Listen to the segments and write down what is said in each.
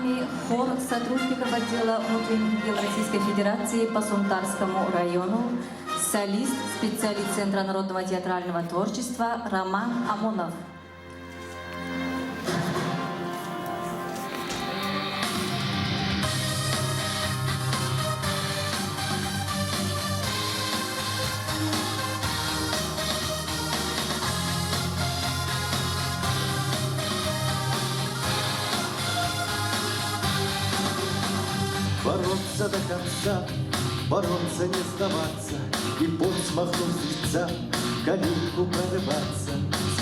вами хор сотрудников отдела внутренних дел Российской Федерации по Сунтарскому району, солист, специалист Центра народного театрального творчества Роман Амонов. Бороться до конца, бороться не сдаваться И пот смахнув с лица, калитку прорываться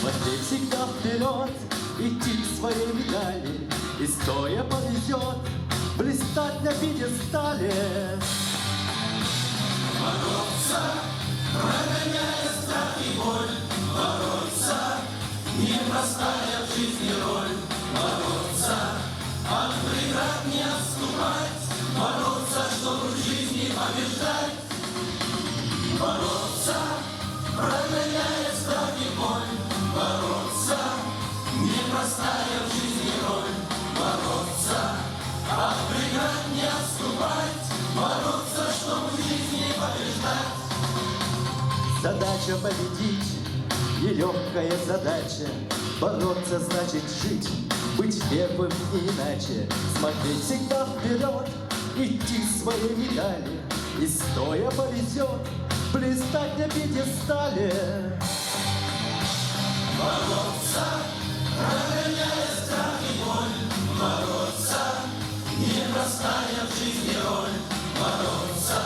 Смотреть всегда вперед, идти к своей медали И стоя повезет, блистать на пьедестале Бороться, прогоняя страх и боль Бороться, непростая в жизни роль Бороться, от преград не отступать Бороться, чтобы в жизни побеждать Бороться, прогоняя страх и боль Бороться, непростая в жизни роль Бороться, от преград не отступать Бороться, чтобы в жизни побеждать Задача победить, нелегкая задача Бороться значит жить, быть первым не иначе Смотреть всегда вперед, идти к своей медали И стоя повезет, блистать на пьедестале Бороться, прогоняя страх и боль Бороться, непростая в жизни роль Бороться,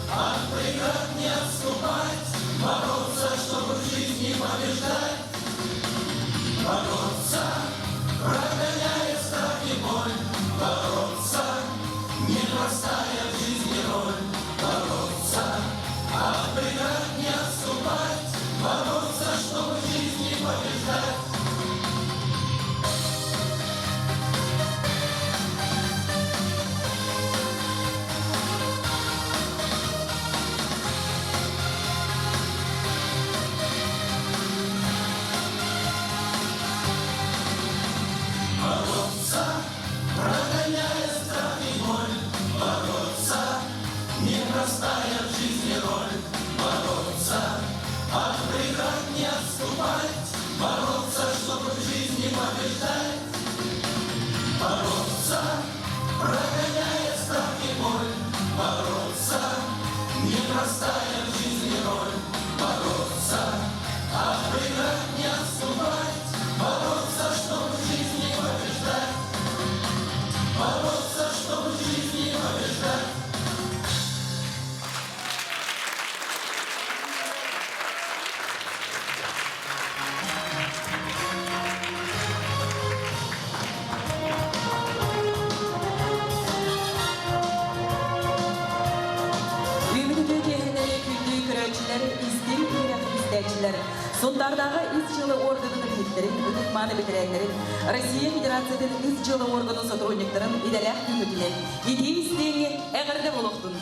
от преград не отступать Бороться, чтобы в жизни побеждать Бороться, прогоняя страх и боль Бороться, непростая в жизни роль Бороться, от преград не отступать Бороться, чтобы в жизни побеждать Бороться, прогоняя страх и боль, бороться, непростая в жизни роль, бороться, от преград не отступать, бороться, чтобы в жизни побеждать, бороться, прогоняя страх и боль, бороться, непростая в жизни роль, бороться, от преград не отступать, бороться, чтобы в жизни побеждать, бороться, чтобы в жизни побеждать. Үүммүт үтүө киэһэнэн күндү көрөөччүлэр, истиҥ иһирэх истээччилэр, Сунтаардааҕы ис дьыала органын үлэһиттэрин, ытык-мааны бэтэрээннэрин, Россия Федерациятын ис дьыала органын сотрудниктарын идэлээх күҥҥүтүнэн итии-истиҥ эҕэрдэ буолуохтун!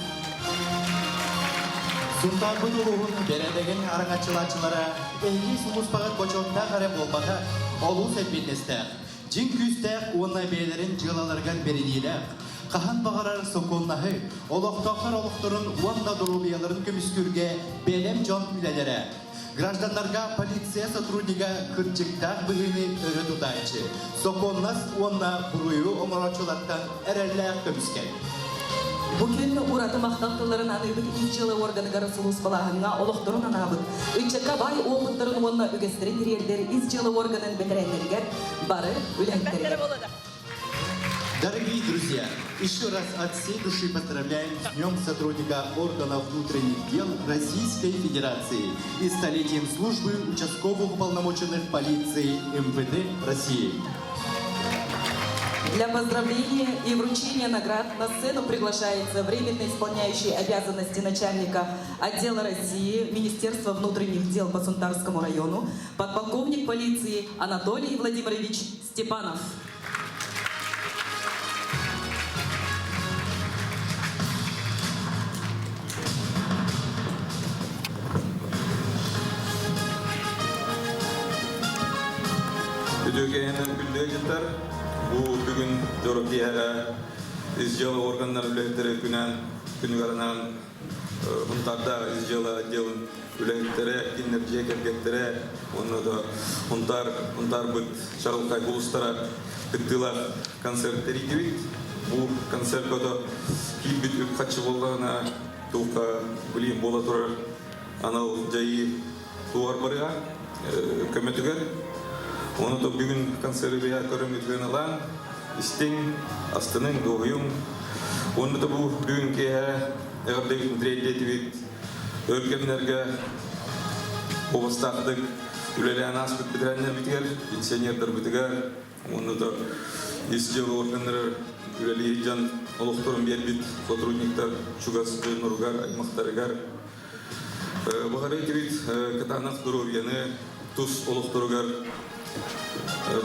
Сунтаарбыт улууһун бэрээдэгин араҥаччылааччылара эһиги сулууспаҕыт бочуоттаах эрэ буолбатах, олус эппиэтинэстээх, дьиҥ күүстээх уонна бэйэлэрин дьыалаларыгар бэриниилээх, хаһан баҕарар сокуоннаһы, олохтоохтор олохторун уонна доруобуйаларын көмүскүүргэ бэлэм дьон үлэлэрэ. Гражданнарга полиция сотруднига кырдьыктаах быһыыны өрө тутааччы, сокуоннас уонна буруйу оҥорооччулартан эрэллээх көмүскэл. Бу күн ураты махтал тылларын аныыбыт ис дьыала органыгар сулууспалааһыҥҥа олохторун анаабыт, ыччакка баай уопуттарын уонна үгэстэрин тириэрдэр ис дьыала органын бэтэрээннэригэр бары үлэһиттэригэр. Дорогие друзья, еще раз от всей души поздравляем с Днем сотрудника органов внутренних дел Российской Федерации и столетием службы участковых уполномоченных полиции МВД России. Для поздравления и вручения наград на сцену приглашается временно исполняющий обязанности начальника отдела России Министерства внутренних дел по Сунтарскому району, подполковник полиции Анатолий Владимирович Степанов. Үтүөкэһинэн күндү ыалдьыттар! Бу бүгүн дьоро киэһэ ис дьыала органнар үлэһиттэрэ күнэн күнүгэр анаан Хунтаардаах ис дьыала отделын үлэһиттэрэ, кинилэр дьиэ кэргэттэрэ уонна да Хунтаар Хунтаарбыт чаҕылхай улуустара кыттыылаах концерт тэрийдибит. Бу концертка да киирбит үп-харчы буоллаҕына туохха билиим буола турар анал дьайыы туор барыга көмөтүгэр. Ону то бүгүн концерты биһа көрөмүтүгэн ылаан, истиҥ, астыныҥ, дуоһуйуҥ. Уонна да бу бүгүн киэһэ эҕэрдэбитин тириэрдиэтибит. Өр кэмнэргэ убастаахтык үлэлээн ааспыт бэтэрээннэрбитигэр, пенсионердарбытыгар, уонна да ис дьыала органнара үлэлии дьон олохторун биэрбит сотрудниктар чугас дьонноругар, аймахтарыгар Баҕарыы этибит кытаанах доруобуйаны тус олохторугар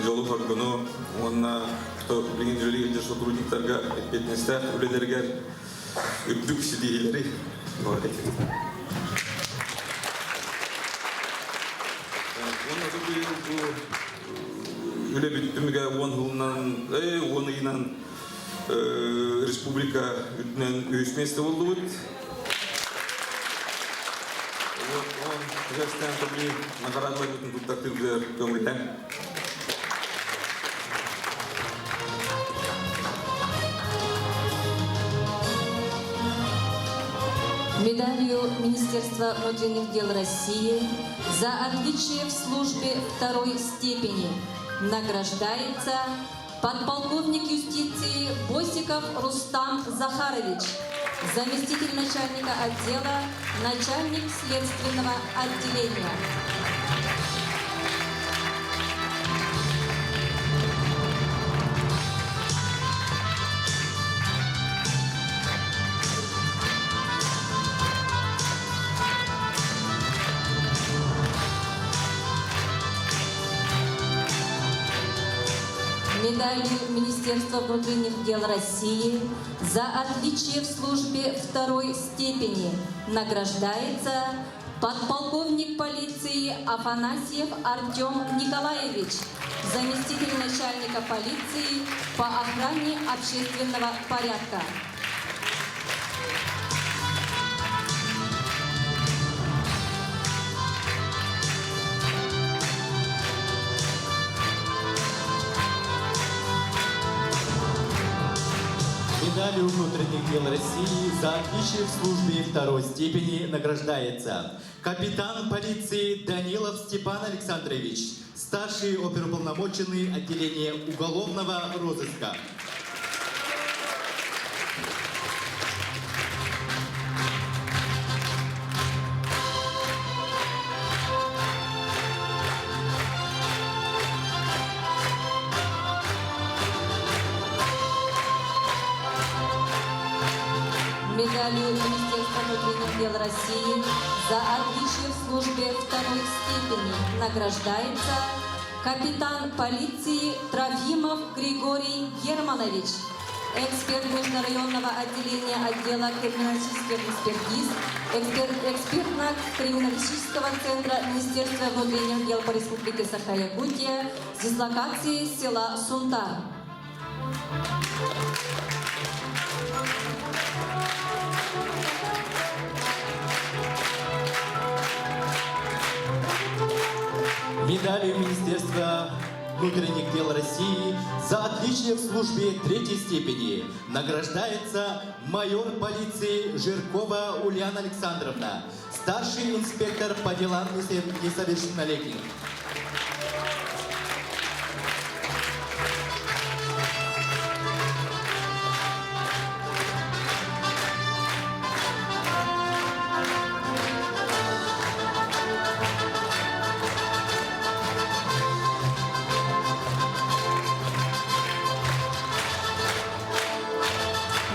дьолу-соргуну уонна билигин үлэлии сылдьар сотрудниктарга эппиэтинэстээх үлэлэригэр үрдүк ситиһиилэри баҕар этибит. Уонна быйыл бу үлэбит түмүгэ уон сылынан, уон ыйынан республика үрдүнэн үһүс миэстэ буоллубут. Вот он жестен тобли наградаларбытын туттартыыргар көҥүллэн. Медалью Министерства внутренних дел России за отличие в службе второй степени награждается подполковник юстиции Босиков Рустам Захарович, заместитель начальника отдела, начальник следственного отделения. Медалью Министерства внутренних дел России за отличие в службе второй степени награждается подполковник полиции Афанасьев Артем Николаевич, заместитель начальника полиции по охране общественного порядка. Медалью внутренних дел России за отличие в службе второй степени награждается капитан полиции Данилов Степан Александрович, старший оперуполномоченный отделения уголовного розыска. Медалью Министерства внутренних дел России за отличие в службе второй степени награждается капитан полиции Трофимов Григорий Германович, эксперт межрайонного отделения отдела криминалистических экспертиз, эксперт, экспертно-криминалистического центра Министерства внутренних дел по Республике Саха-Якутия с дислокацией села Сунтар. Медалью Министерства внутренних дел России за отличие в службе третьей степени награждается майор полиции Жиркова Ульяна Александровна, старший инспектор по делам несовершеннолетних.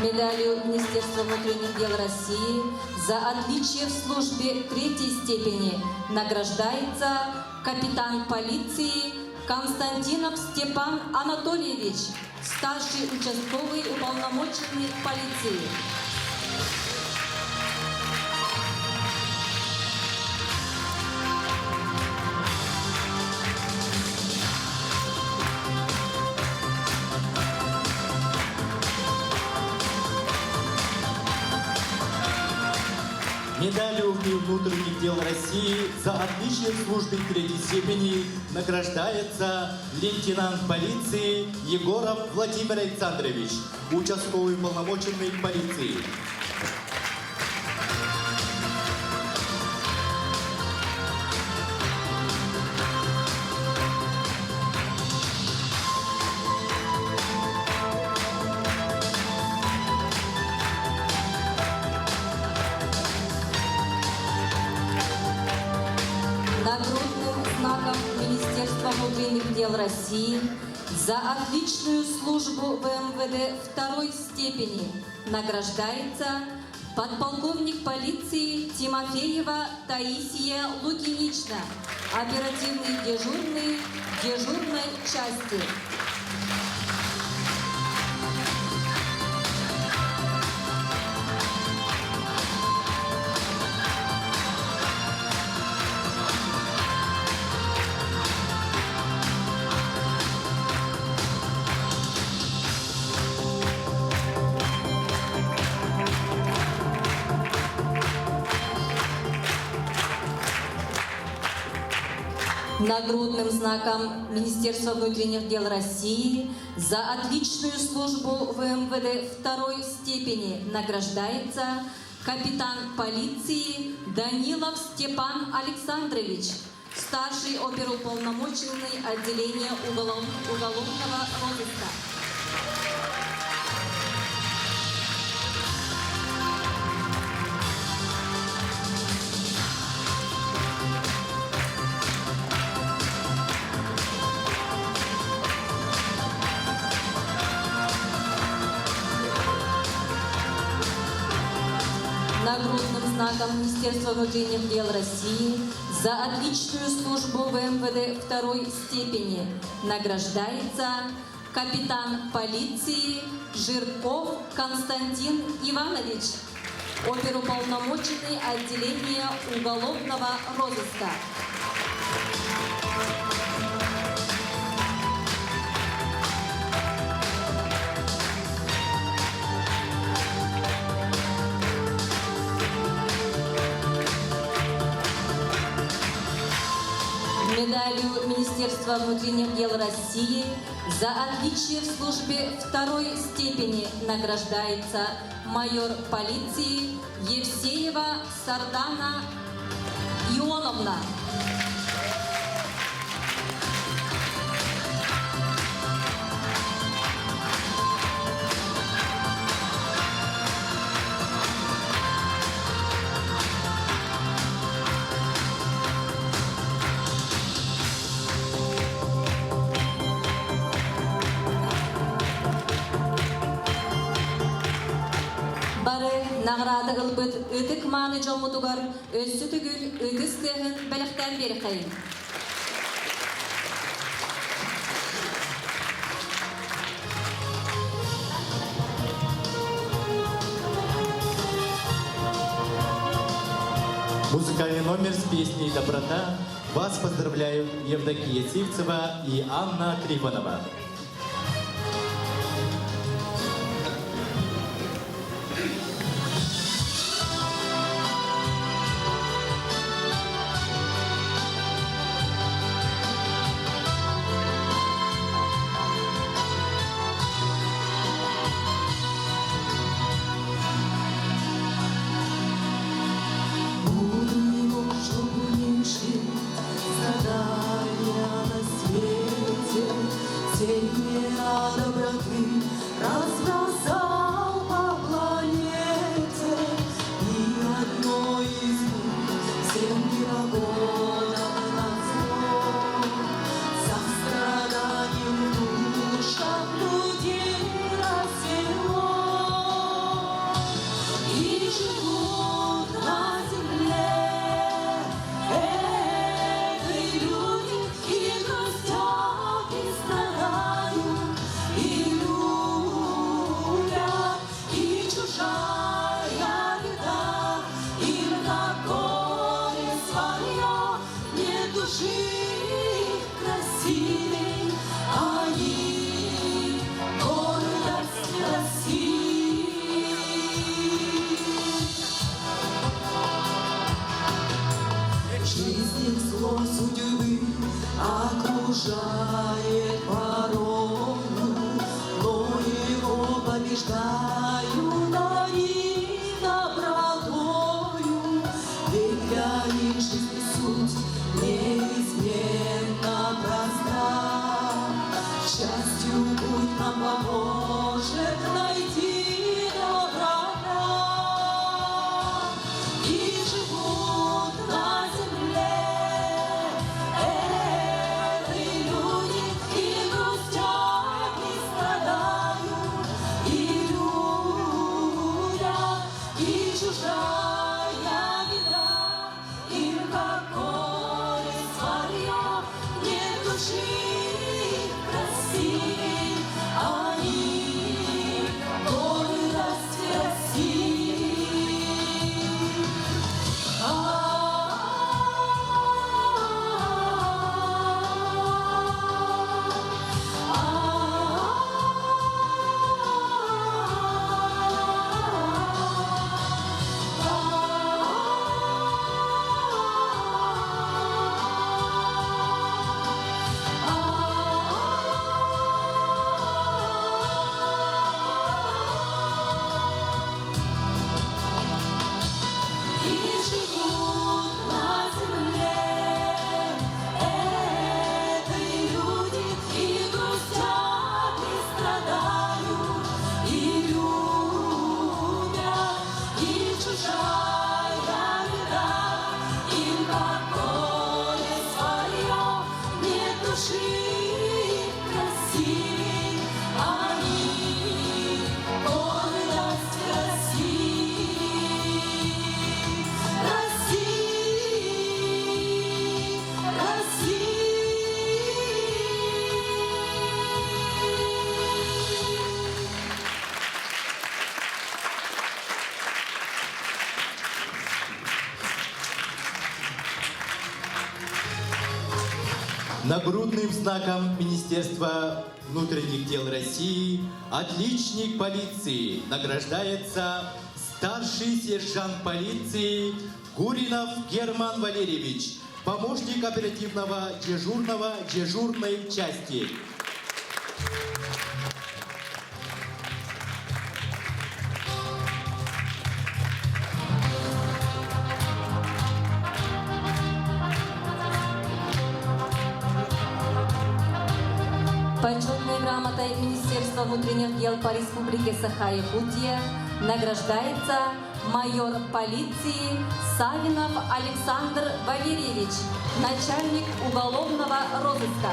Медалью Министерства внутренних дел России за отличие в службе третьей степени награждается капитан полиции Константинов Степан Анатольевич, старший участковый уполномоченный полиции. Медалью внутренних дел России за отличие в службе третьей степени награждается лейтенант полиции Егоров Владимир Александрович, участковый уполномоченный полиции. Нагрудным знаком Министерства внутренних дел России за отличную службу в МВД второй степени награждается подполковник полиции Тимофеева Таисия Лукинична, оперативный дежурный дежурной части. Нагрудным знаком Министерства внутренних дел России за отличную службу в МВД второй степени награждается капитан полиции Данилов Степан Александрович, старший оперуполномоченный отделения уголовного розыска. Нагрудным знаком Министерства внутренних дел России за отличную службу в МВД второй степени награждается капитан полиции Жирков Константин Иванович, оперуполномоченный отделения уголовного розыска. Медалью Министерства внутренних дел России за отличие в службе второй степени награждается майор полиции Евсеева Сардана Ионовна. Бары наҕараада ылбыт ытык мааны дьоммутугар өссө төгүл ытыс тыаһын бэлэхтээн биэриэххэйиҥ. Музыкальный номер с песней «Доброта» вас поздравляют Евдокия Сивцева и Анна Трифонова. Буду его, чтобы уменьшить страдания на свете. окружает ворону, но его побеждают они добротою. Ведь для них жизнь суть неизменно проста. К счастью, путь нам поможет найти доброта. И живут на земле эти люди, и грустят, и страдают, и любят, и чужая беда им, как горсть варьё, нет души красивей, они гордость России. И живут на земле эти люди, и грустят, и страдают, и любят, и чужая беда им, как горсть варьё, нет души красивей, они гордость России. России, России. Нагрудным знаком Министерства внутренних дел России отличник полиции награждается старший сержант полиции Гуринов Герман Валерьевич, помощник оперативного дежурного дежурной части. Почетной грамотой Министерства внутренних дел по Республике Саха-Якутия награждается майор полиции Савинов Александр Валерьевич, начальник уголовного розыска.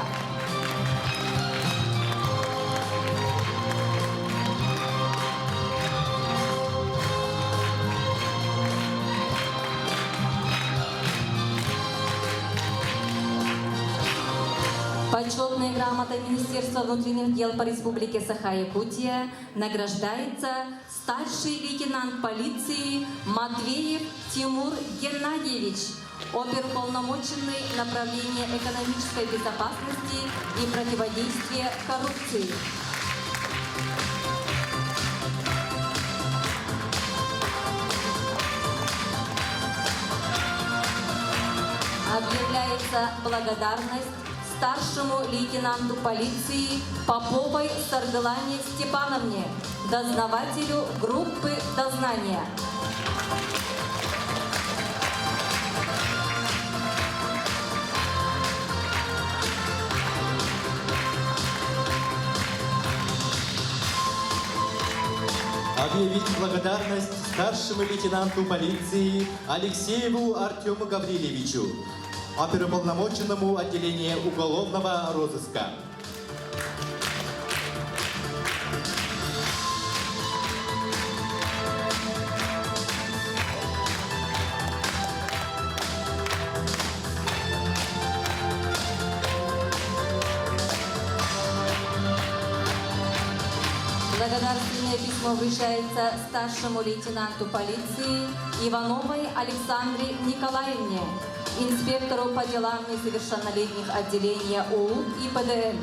Почетной грамотой Министерства внутренних дел по Республике Саха-Якутия награждается старший лейтенант полиции Матвеев Тимур Геннадьевич, оперуполномоченный направления экономической безопасности и противодействия коррупции. Объявляется благодарность старшему лейтенанту полиции Поповой Саргылане Степановне, дознавателю группы дознания. Объявить благодарность старшему лейтенанту полиции Алексееву Артему Гаврилевичу, оперуполномоченному отделения уголовного розыска. Благодарственное письмо вручается старшему лейтенанту полиции Ивановой Александре Николаевне, инспектору по делам несовершеннолетних отделения УУ и ПДН.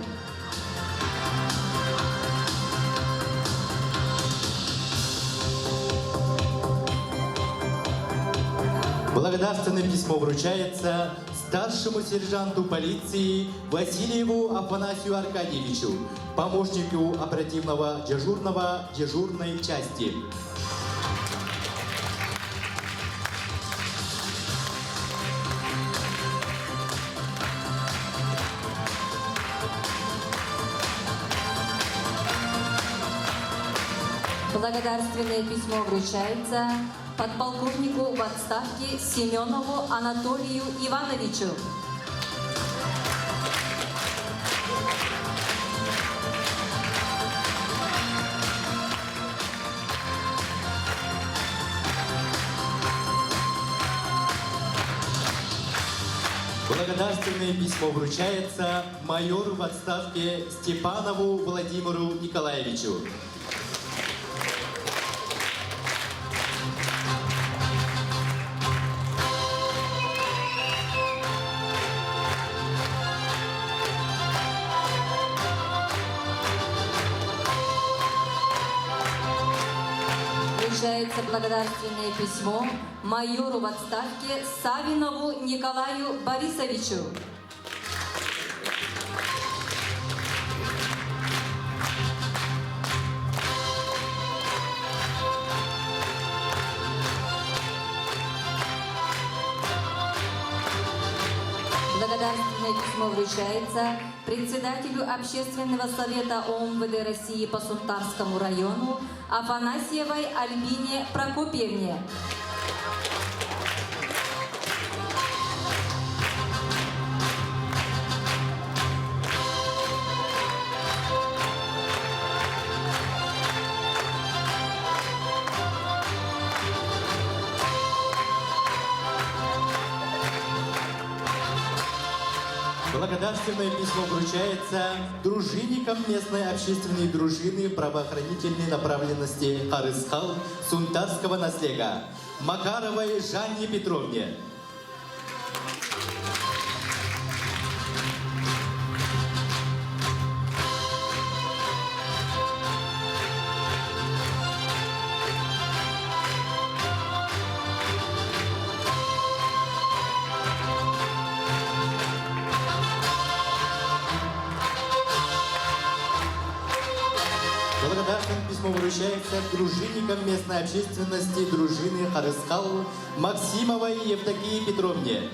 Благодарственное письмо вручается старшему сержанту полиции Васильеву Афанасию Аркадьевичу, помощнику оперативного дежурного дежурной части. Благодарственное письмо вручается подполковнику в отставке Семенову Анатолию Ивановичу. Благодарственное письмо вручается майору в отставке Степанову Владимиру Николаевичу. Вручается благодарственное письмо майору в отставке Савинову Николаю Борисовичу. Благодарственное письмо вручается председателю Общественного совета ОМВД России по Сунтарскому району Афанасьевой Альбине Прокопьевне. Благодарственное письмо вручается дружинникам местной общественной дружины правоохранительной направленности Харысхал Сунтарского наслега Макаровой Жанне Петровне. Благодарственное письмо вручается дружинникам местной общественности дружины Харысхал Максимовой Евдокии Петровне.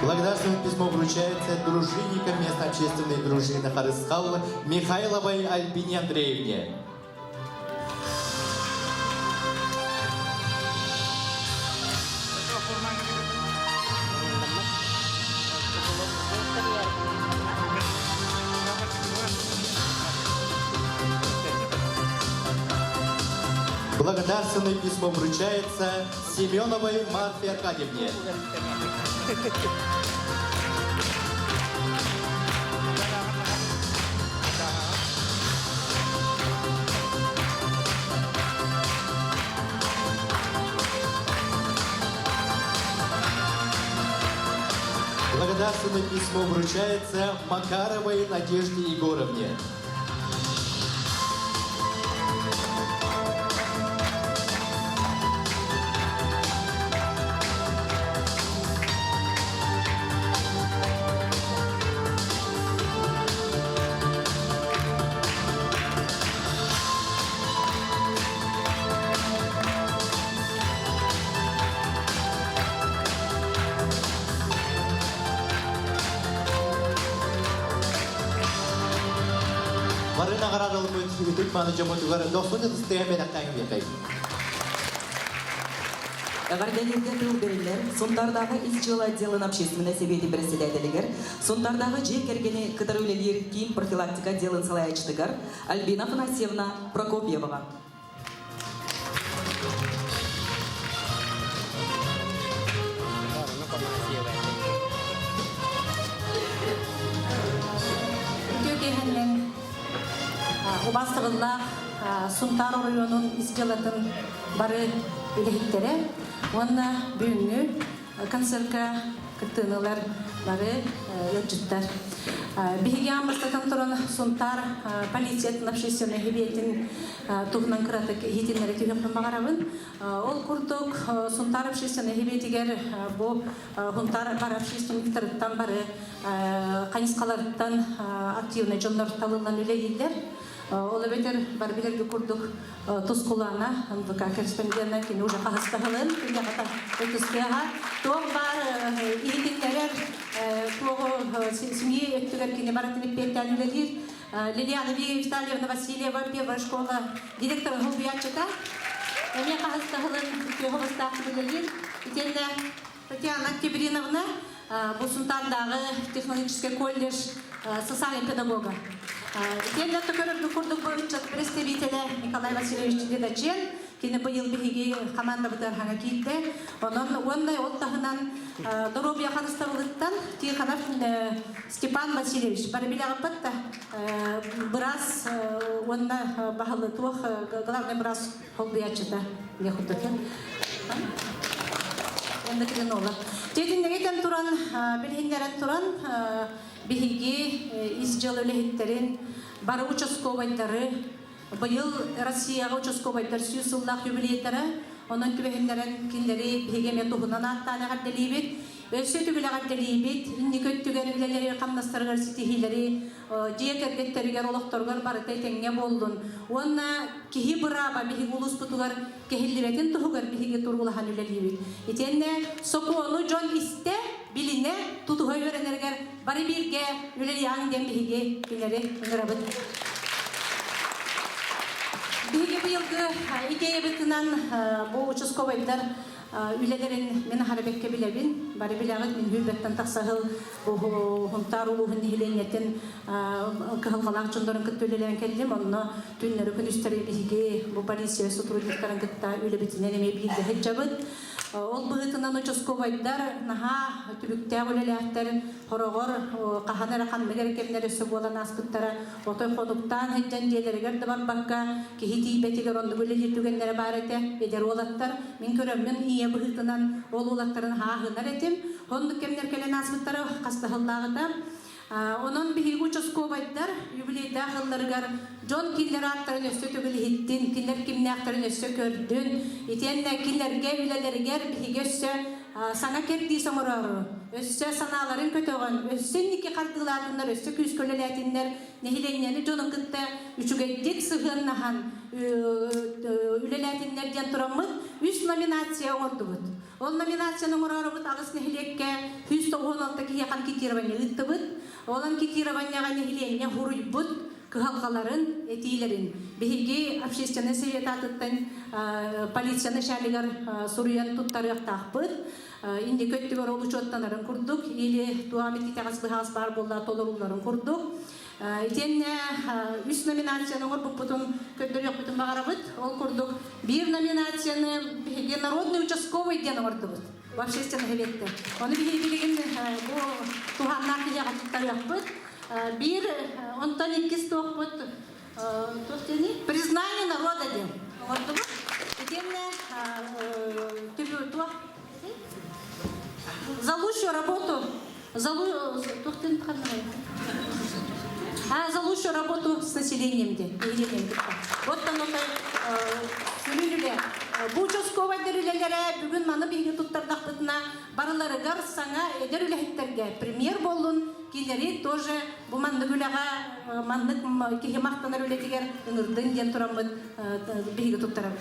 Благодарственное письмо вручается дружинникам местной общественной дружины Харысхал Михайловой Альбине Андреевне. Благодарственное письмо вручается Семеновой Марфе Аркадьевне. Благодарственное письмо вручается Макаровой Надежде Егоровне. Бары наҕараадалыммыт ытык-мааны дьоммутугар дохсун ытыс тыаһын бэлэхтээҥ диэхэй. Эҕэрдэлииргэ тыл бэриллэр Сунтаардааҕы ис дьыала отделын общественнай сэбиэтин бэрэссэдээтэлигэр, Сунтаардааҕы дьиэ кэргэни кытары үлэлиир киин профилактика отделын салайааччытыгар Альбина Афанасьевна Прокопьеваҕа. Үтүө киэһэннэн убаастабыллаах. Сунтаар оройуонун ис дьыалатын бары үлэһиттэрэ уонна бүгүҥҥү концерка кыттыыны ылар бары ыалдьыттар. Биһиги аан бастатан туран Сунтаар полициятын общественнай сэбиэтин туһунан кыратык иһитиннэрэ түһүөхпүн баҕарабын. Ол курдук Сунтаар общественнай сэбиэтигэр бу Сунтаар бары общественниктарыттан бары хайысхаларыттан активнай дьоннор талыллан үлэлииллэр. Ол эбэтэр бары билэргэ курдук Тускулаана НВК корреспондена кини уже хаһыстаһылын күндэҕэ ытыстыаҕа туох баар иһитиннэрэр туоҕу семьи өттүгэр кини барытын эппиэттээн үлэлиир. Лилиана Витальевна Васильева первая школа директора солбуйааччыта эмиэ хаһыстаһылын үтүө холостаах үлэлиир. Итиэннэ Татьяна Октябриновна бу Сунтаардааҕы технологическай колледж социальный педагога. Итиэннэ көрөргө курдук бу ыччат представителэ Николай Васильевич Дедачен кини быйыл биһиги командабытыгар хаҥа киирдэ. Онон уонна ол таһынан доруобуйа харыстабылыттан Тихонов Степан Васильевич бары билэҕиппит да быраас уонна баһылы туох главный быраас холбуйааччыта диэх курдук эндокринолог. Тиэтиннэгитэн туран, билиһиннэрэн туран, биһиги ис дьыала үлэһиттэрин, бары участковайдары, быйыл Россияҕа участковайдар 100 сыллаах юбилейдара, онон түбэһиннэрэн кинилэри биһиги эмиэ туһунан ааттаан эҕэрдэлиибит. Өссө төгүл эҕэрдэлиибит, инники өттүгэр үлэлэри хамнастарыгар ситиһиилэри, дьиэ кэргэттэригэр, олохторугар барыта этэҥҥэ буоллун. Уонна киһи бырааба биһиги улууспутугар кэһиллибэтин туһугар биһиги туруулаһан үлэлиибит. Итиэннэ сокуону дьон истэ, билинэ, тутуһа үөрэнэригэр бары бииргэ үлэлиэҕиҥ диэн биһиги кинилэри ыҥырабыт. Биһиги быйылгы идеябытынан бу участковайдар үлэлэрин мин аһара бэккэ билэбин. Бары билэҕит, мин Бүлбэттэн тахса сыл Сунтаар улууһун нэһилиэнньэтин кыһалҕалаах дьоннорун кытта үлэлээн кэллим. Онно түннэри күнүстэри биһиги бу полиция сотрудниктарын кытта үлэбитинэн эмиэ бииргэ сылдьабыт. Ол быһыытынан участковайдар наһаа түбүктээх үлэлээхтэр, хороҕор хаһан эрэ ханнык эрэ кэмнэр өссө буолан ааспыттара. Отой хонуктаан сылдьан дьиэлэригэр да барбакка киһи тиийбэтигэр оннук үлэлиир түгэннэрэ баар этэ. Эдэр уолаттар мин көрөммүн ийэ быһыытынан ол уолаттарын ааһынар этим. Оннук кэмнэр кэлэн ааспыттара хастаһыллааҕыта. Онон биһиги участковайдар юбилейдаах ылларыгар дьон кинилэр ааттарын өссө төгүл иһиттин, кинилэр кимнээхтэрин өссө көрдүн, итиэннэ кинилэргэ үлэлэригэр биһиги өссө саҥа кэрдиис оҥороору, өссө санааларын көтөҕөн, өссө инники хардыылаатыннар, өссө күүскэ үлэлээтиннэр, нэһилиэнньэни дьонун кытта үчүгэйдик сыһыаннаһан үлэлээтиннэр диэн тураммыт үс номинация оҥордубут. Ол номинацияны оҥороорубут аҕыс нэһилиэккэ 196 киһиэхэ анкетирование ыыттыбыт. Ол анкетированиеҕа нэһилиэнньэ суруйбут кыһалҕаларын, этиилэрин биһиги общественнай совет аатыттан полиция начальнигар суруйан туттарыахтаахпыт. Инники өттүгэр ол учуоттанарын курдук или туох эмит итэҕэс быһаҕас баар буолла толорулларын курдук. Итиэннэ үс номинацияны оҥорбуппутун көрдөрүөхпүтүн баҕарабыт. Ол курдук биир номинацияны биһиги народный участковый диэн оҥордубут в общественный советте. Ону биһиги билигин бу туһааннаах киһиэхэ туттарыахпыт. Биир онтон иккис туохпут туох диэний? Признание народа диэн оҥордубут. Итиэннэ туох за лучшую работу За, а, за лучшую работу с населением диэн нэһилиэнньэни кытта. Оттон отой сүрүн үлэ бу участковайдар үлэлэрэ бүгүн маны биһиги туттардахпытына барыларыгар саҥа эдэр үлэһиттэргэ премьер буоллун кинилэри тоже бу маннык үлэҕэ маннык киһи махтанар үлэтигэр ыҥырдын диэн тураммыт биһиги туттарабыт.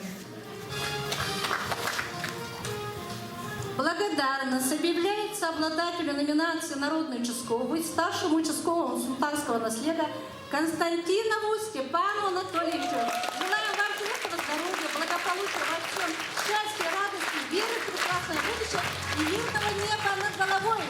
Благодарность объявляется обладателю номинации «Народный участковый», старшему участковому сунтарского наследа Константинову Степану Анатольевичу. Желаем вам крепкого здоровья, благополучия во всем, счастья, радости, веры в прекрасное будущее и мирного неба над головой.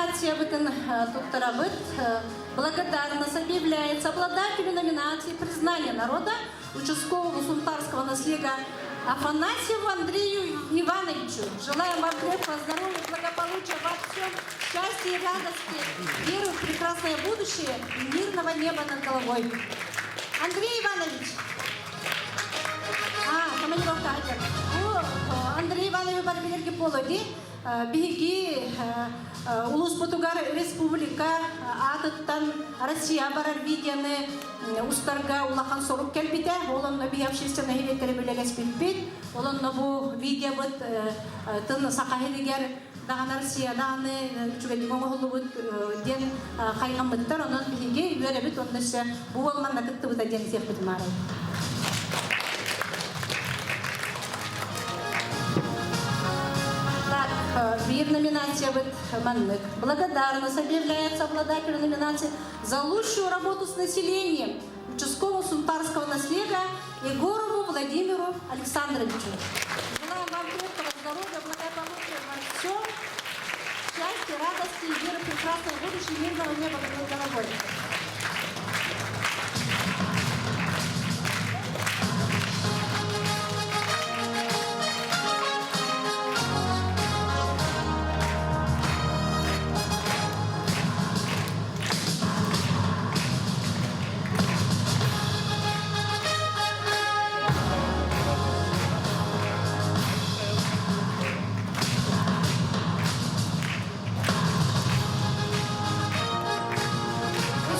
Номинациябытын туттарабыт. Благодарность объявляется обладателю номинации «Признание народа» участкового сунтарского наслега Афанасьеву Андрею Ивановичу. Желаем вам крепкого здоровья, благополучия во всем, счастья и радости, веры в прекрасное будущее и мирного неба над головой. Андрей Иванович! А, командировка Андрей Иванович бары билэргит буолуо дии. Биһиги улууспутугар республика аатыттан Россия барар видеоны устарга улахан сорук кэлбитэ. Ол онно биһи общественнай сэбиэттэрэ үлэлэспиппит. Ол онно бу видеобыт тын Саха сиригэр даҕаны Россия даҕаны үчүгэйдик оҥоһуллубут диэн хайҕаммыттар. Онон биһиги үөрэбит онно өссө бу уол манна кыттыбыта диэн этиэхпитин баарай. Так, биир номинациябыт маннык. Благодарность объявляется обладателю номинации за лучшую работу с населением участкового сунтарского наслега Егорову Владимиру Александровичу. Желаем вам крепкого здоровья, благополучия во всем, счастья, радости, веры в прекрасное будущее, мирного неба над головой.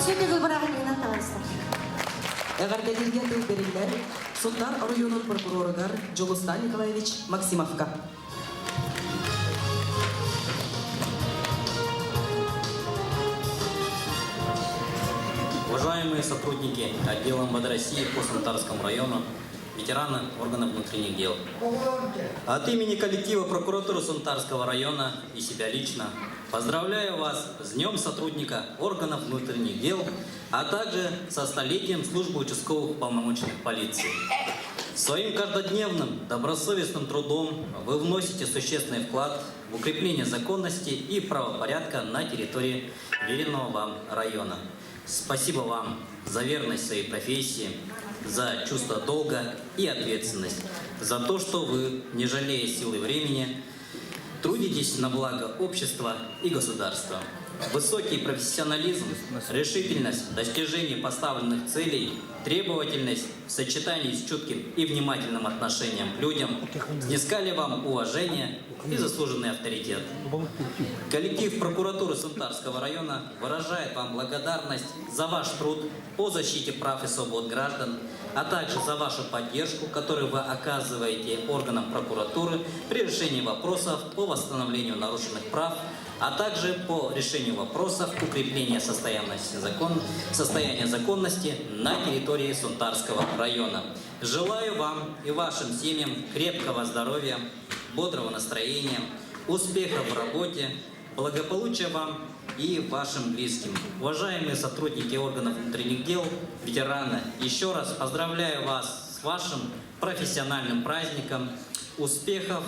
Өссө төгүл бырааһынньыгынан таҕыста. Эҕэрдэлииргэ тыл бэриллэр Сунтаар оройуонун прокуроругар Дьулустан Николаевич Максимовка. Уважаемые сотрудники отдела МВД России по Сунтарскому району, ветераны органов внутренних дел. От имени коллектива прокуратуры Сунтарского района и себя лично поздравляю вас с Днем сотрудника органов внутренних дел, а также со столетием службы участковых уполномоченных полиции. Своим каждодневным, добросовестным трудом вы вносите существенный вклад в укрепление законности и правопорядка на территории вверенного вам района. Спасибо вам за верность своей профессии, за чувство долга и ответственность, за то, что вы, не жалея силы и времени, трудитесь на благо общества и государства. Высокий профессионализм, решительность в достижении поставленных целей, требовательность в сочетании с чутким и внимательным отношением к людям снискали вам уважение и заслуженный авторитет. Коллектив прокуратуры Сунтарского района выражает вам благодарность за ваш труд по защите прав и свобод граждан, а также за вашу поддержку, которую вы оказываете органам прокуратуры при решении вопросов по восстановлению нарушенных прав, а также по решению вопросов укрепления состояния законности на территории Сунтарского района. Желаю вам и вашим семьям крепкого здоровья, бодрого настроения, успехов в работе, благополучия вам и вашим близким. Уважаемые сотрудники органов внутренних дел, ветераны, еще раз поздравляю вас с вашим профессиональным праздником, успехов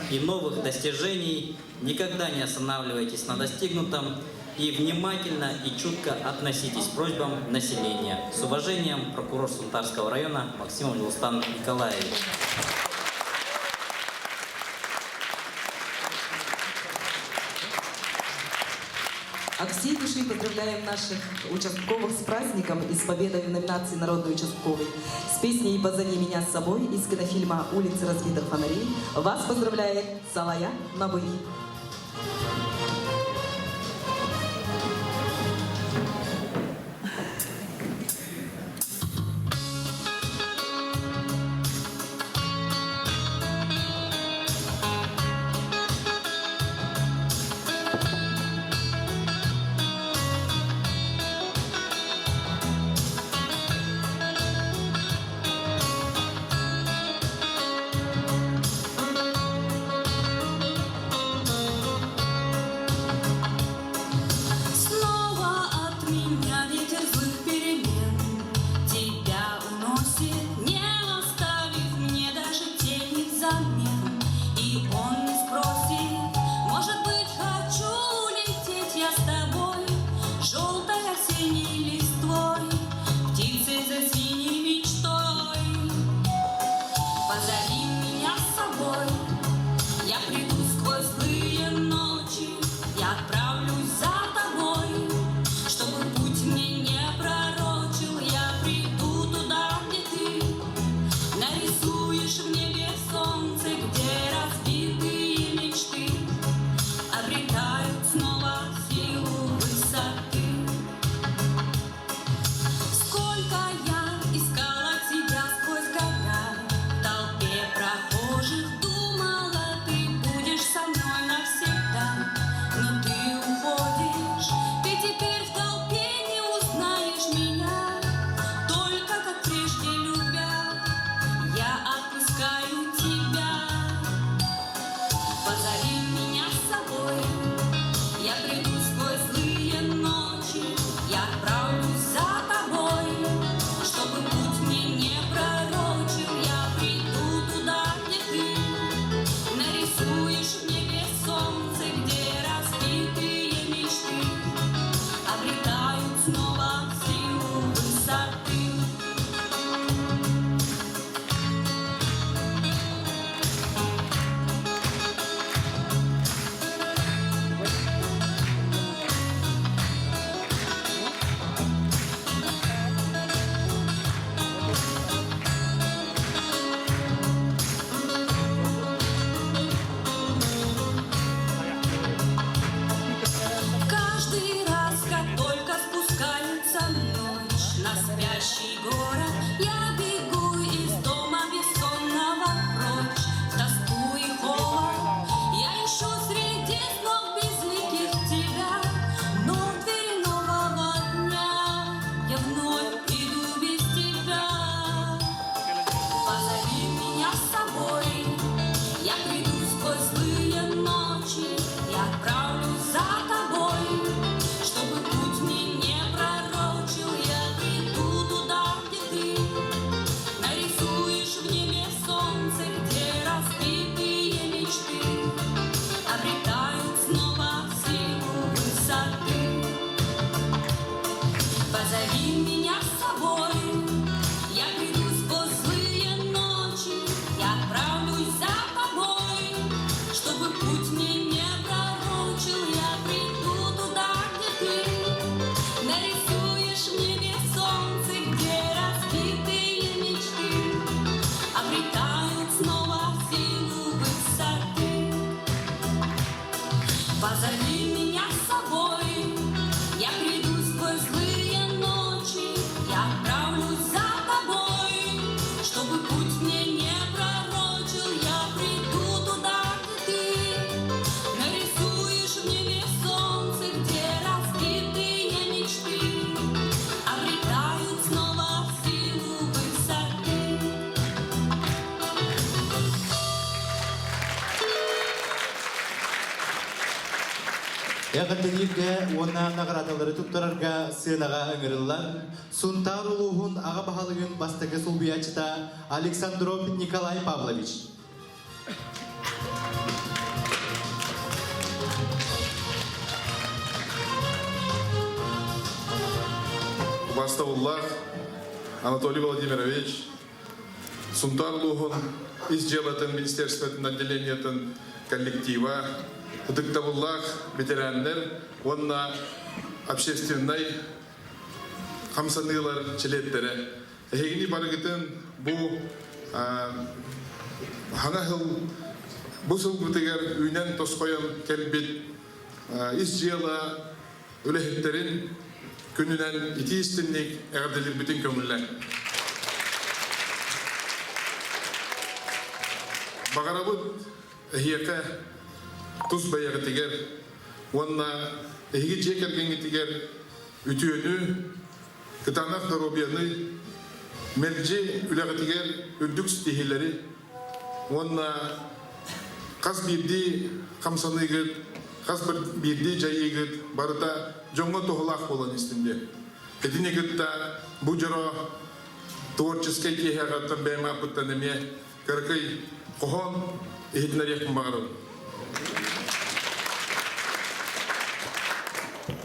и новых достижений. Никогда не останавливайтесь на достигнутом и внимательно и чутко относитесь к просьбам населения. С уважением, прокурор Сунтарского района Максимов Дьулустан Николаевич. От всей души поздравляем наших участковых с праздником и с победой в номинации «Народный участковый». С песней «Позови меня с собой» из кинофильма «Улицы разбитых фонарей» вас поздравляет Салая Набый. Эҕэрдэлииргэ уонна наҕараадалары туттарарга сыанаҕа ыҥырыллар Сунтаар улууһун аҕа баһылыгын бастакы солбуйааччыта Александров Николай Павлович. Убастабыллаах Анатолий Владимирович, Сунтаар улууһун ис дьыалатын министерствотын отделениетын коллектива, ытыктабыллаах ветераннар уонна общественнай хамсаныылар чилиэттэрэ. Эһигини барыгытын бу хаҥа сыл бу сылбытыгар үүнэн тосхойон кэлбит ис дьыала үлэһиттэрин күнүнэн итии истинник эҕэрдэлиирбитин көҥүллэҥ. Баҕарабыт эһиэхэ тус бэйэҕитигэр уонна эһиги дьиэ кэргэҥҥитигэр үтүөнү, кытаанах доруобуйаны, мэлдьи үлэҕитигэр үрдүк ситиһиилэри уонна хас биирдии хамсаныыгыт, хас биирдии дьайыыгыт барыта дьоҥҥо туһалаах буолан истин диэн. Итини кытта бу дьоро творческай киэһэҕиттэн бэйэм ааппыттан эмиэ кыракый хоһоон иһитиннэриэхпин баҕарабын.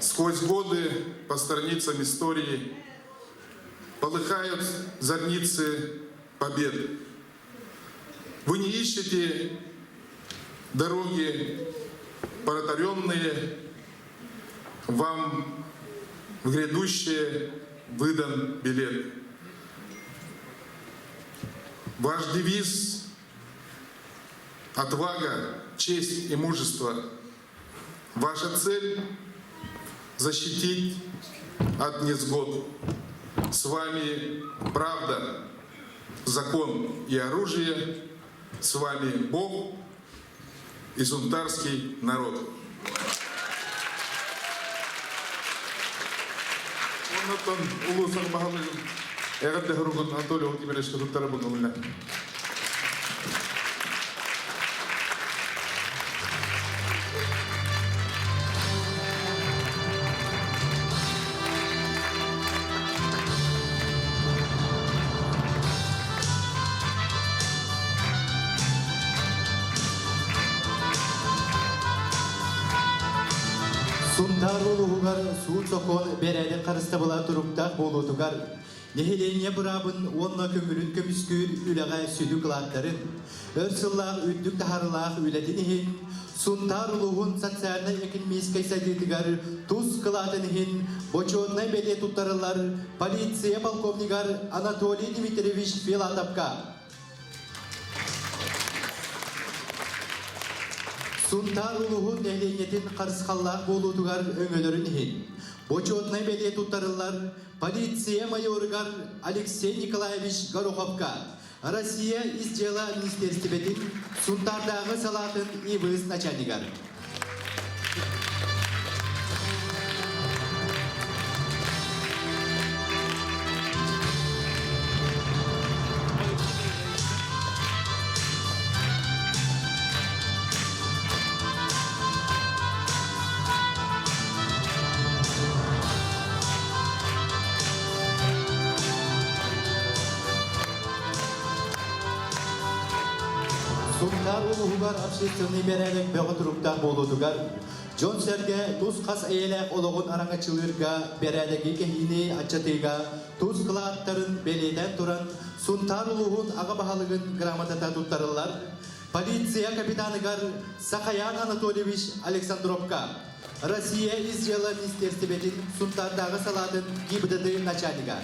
Сквозь годы по страницам истории полыхают зорницы побед. Вы не ищете дороги протаренные, вам в грядущее выдан билет. Ваш девиз – отвага, честь и мужество. Ваша цель – защитить от невзгод. С вами правда, закон и оружие, с вами Бог и сунтарский народ. Оннуттан улуусан баһылыгын эҕэрдэ суругун Анатолий Владимировичка туттарабын ылла. Сунтаар улууһугар суут-сокуон бэрээдэк харыстабыла туруктаах буолуутугар нэһилиэнньэ быраабын уонна көҥүлүн көмүскүүр үлэҕэ сүдү кылааттарын, өр сыллаах үрдүк таһаарыылаах үлэтин иһин Сунтаар улууһун социальнай-экономическай сайдыытыгар тус кылаатын иһин бочуотунай бэлиэ туттарыллар полиция полковнигар Анатолий Дмитриевич Филатовка. Сунтаар улууһун нэһилиэнньэтин харысхаллаах буолуутугар өҥөлөрүн иһин бочуотунай бэлиэ туттарыллар полиция майоругар Алексей Николаевич Гороховка Россия ис дьыала министиэристибэтин Сунтаардааҕы салаатын ИВС начальнигар. Сунтаар улууһугар общественный бэрээдэк бөҕө туруктаах буолуутугар дьон-сэргэ тус-хас эйэлээх олоҕун араҥаччылыырга бэрээдэги кэһиини аччатыыга тус кылааттарын бэлиэтээн туран Сунтаар улууһун аҕа баһылыгын грамотата туттарыллар полиция капитаныгар Сахаян Анатольевич Александровка Россия ис дьыала министиэристибэтин Сунтаардааҕы салаатын ГИБДД начальнига.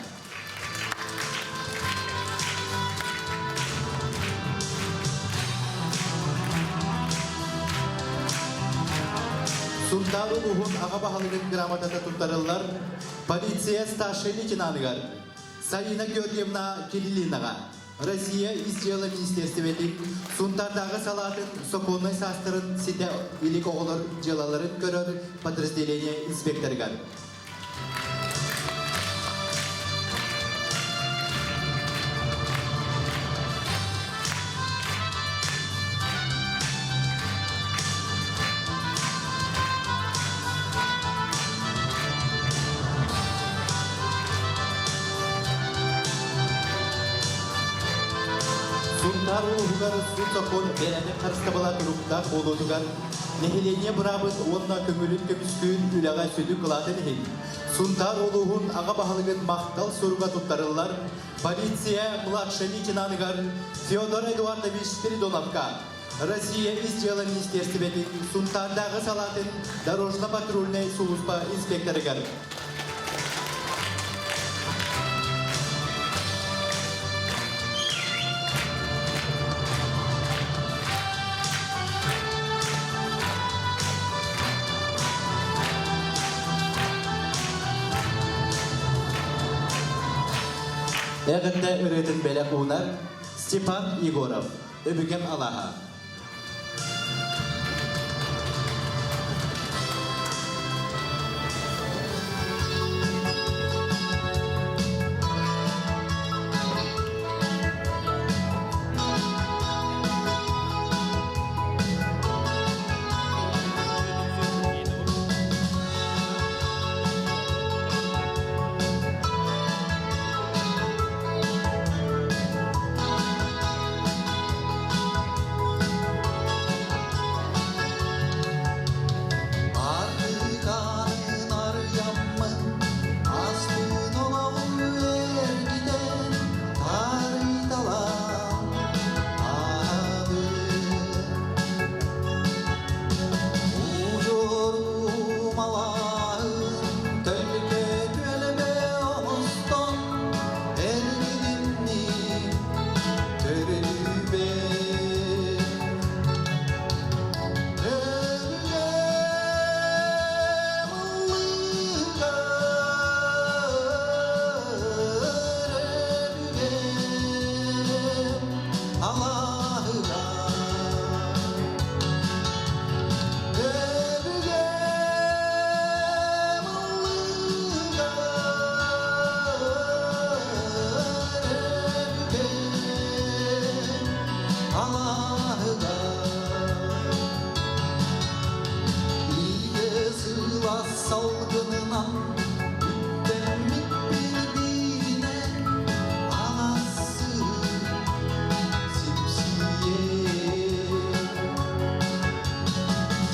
Сунтаар улууһун аҕа баһылыгын грамотата туттарыллар полиция старшай лейтенаныгар Сарина Георгиевна Кириллинаҕа Россия ис дьыала министиэристибэтин Сунтаардааҕы салаатын сокуоннай саастарын ситэ илик оҕолор дьыалаларын көрөр подразделение инспекторыгар. Сунтаар улууһугар суут-сокуон бэрээдэк харыстабыла туруктаах буолуутугар нэһилиэнньэ быраабын уонна көҥүлүн көмүскүүр үлэҕэ сүдү кылаатын иһин Сунтаар улууһун аҕа баһылыгын махтал суруга туттарыллар полиция младшай лейтенаныгар Федор Эдуардович Спиридоновка Россия Ис дьыала министиэристибэтин Сунтаардааҕы салаатын дорожно-патрульнай сулууспа инспекторыгар. Эҕэрдэ ырыатын бэлэх уунар Степан Егоров. Өбүгэм алааһа. Аргыгаанын арыйаммын, ааспыт олоҕум эргитэн, таарыйталаан ааһабын. Удьуорум алааһын төлкө түөлбэ оҥостон, эргилинним төрүтүбэр. Өбүгэм ыллыгар өбүгэм алааһыгар. Өбүгэм ыллыгар өбүгэм алааһыгар. Илгэ сылаас салгынынан үктэммит бииринэн аласы сипсийэр.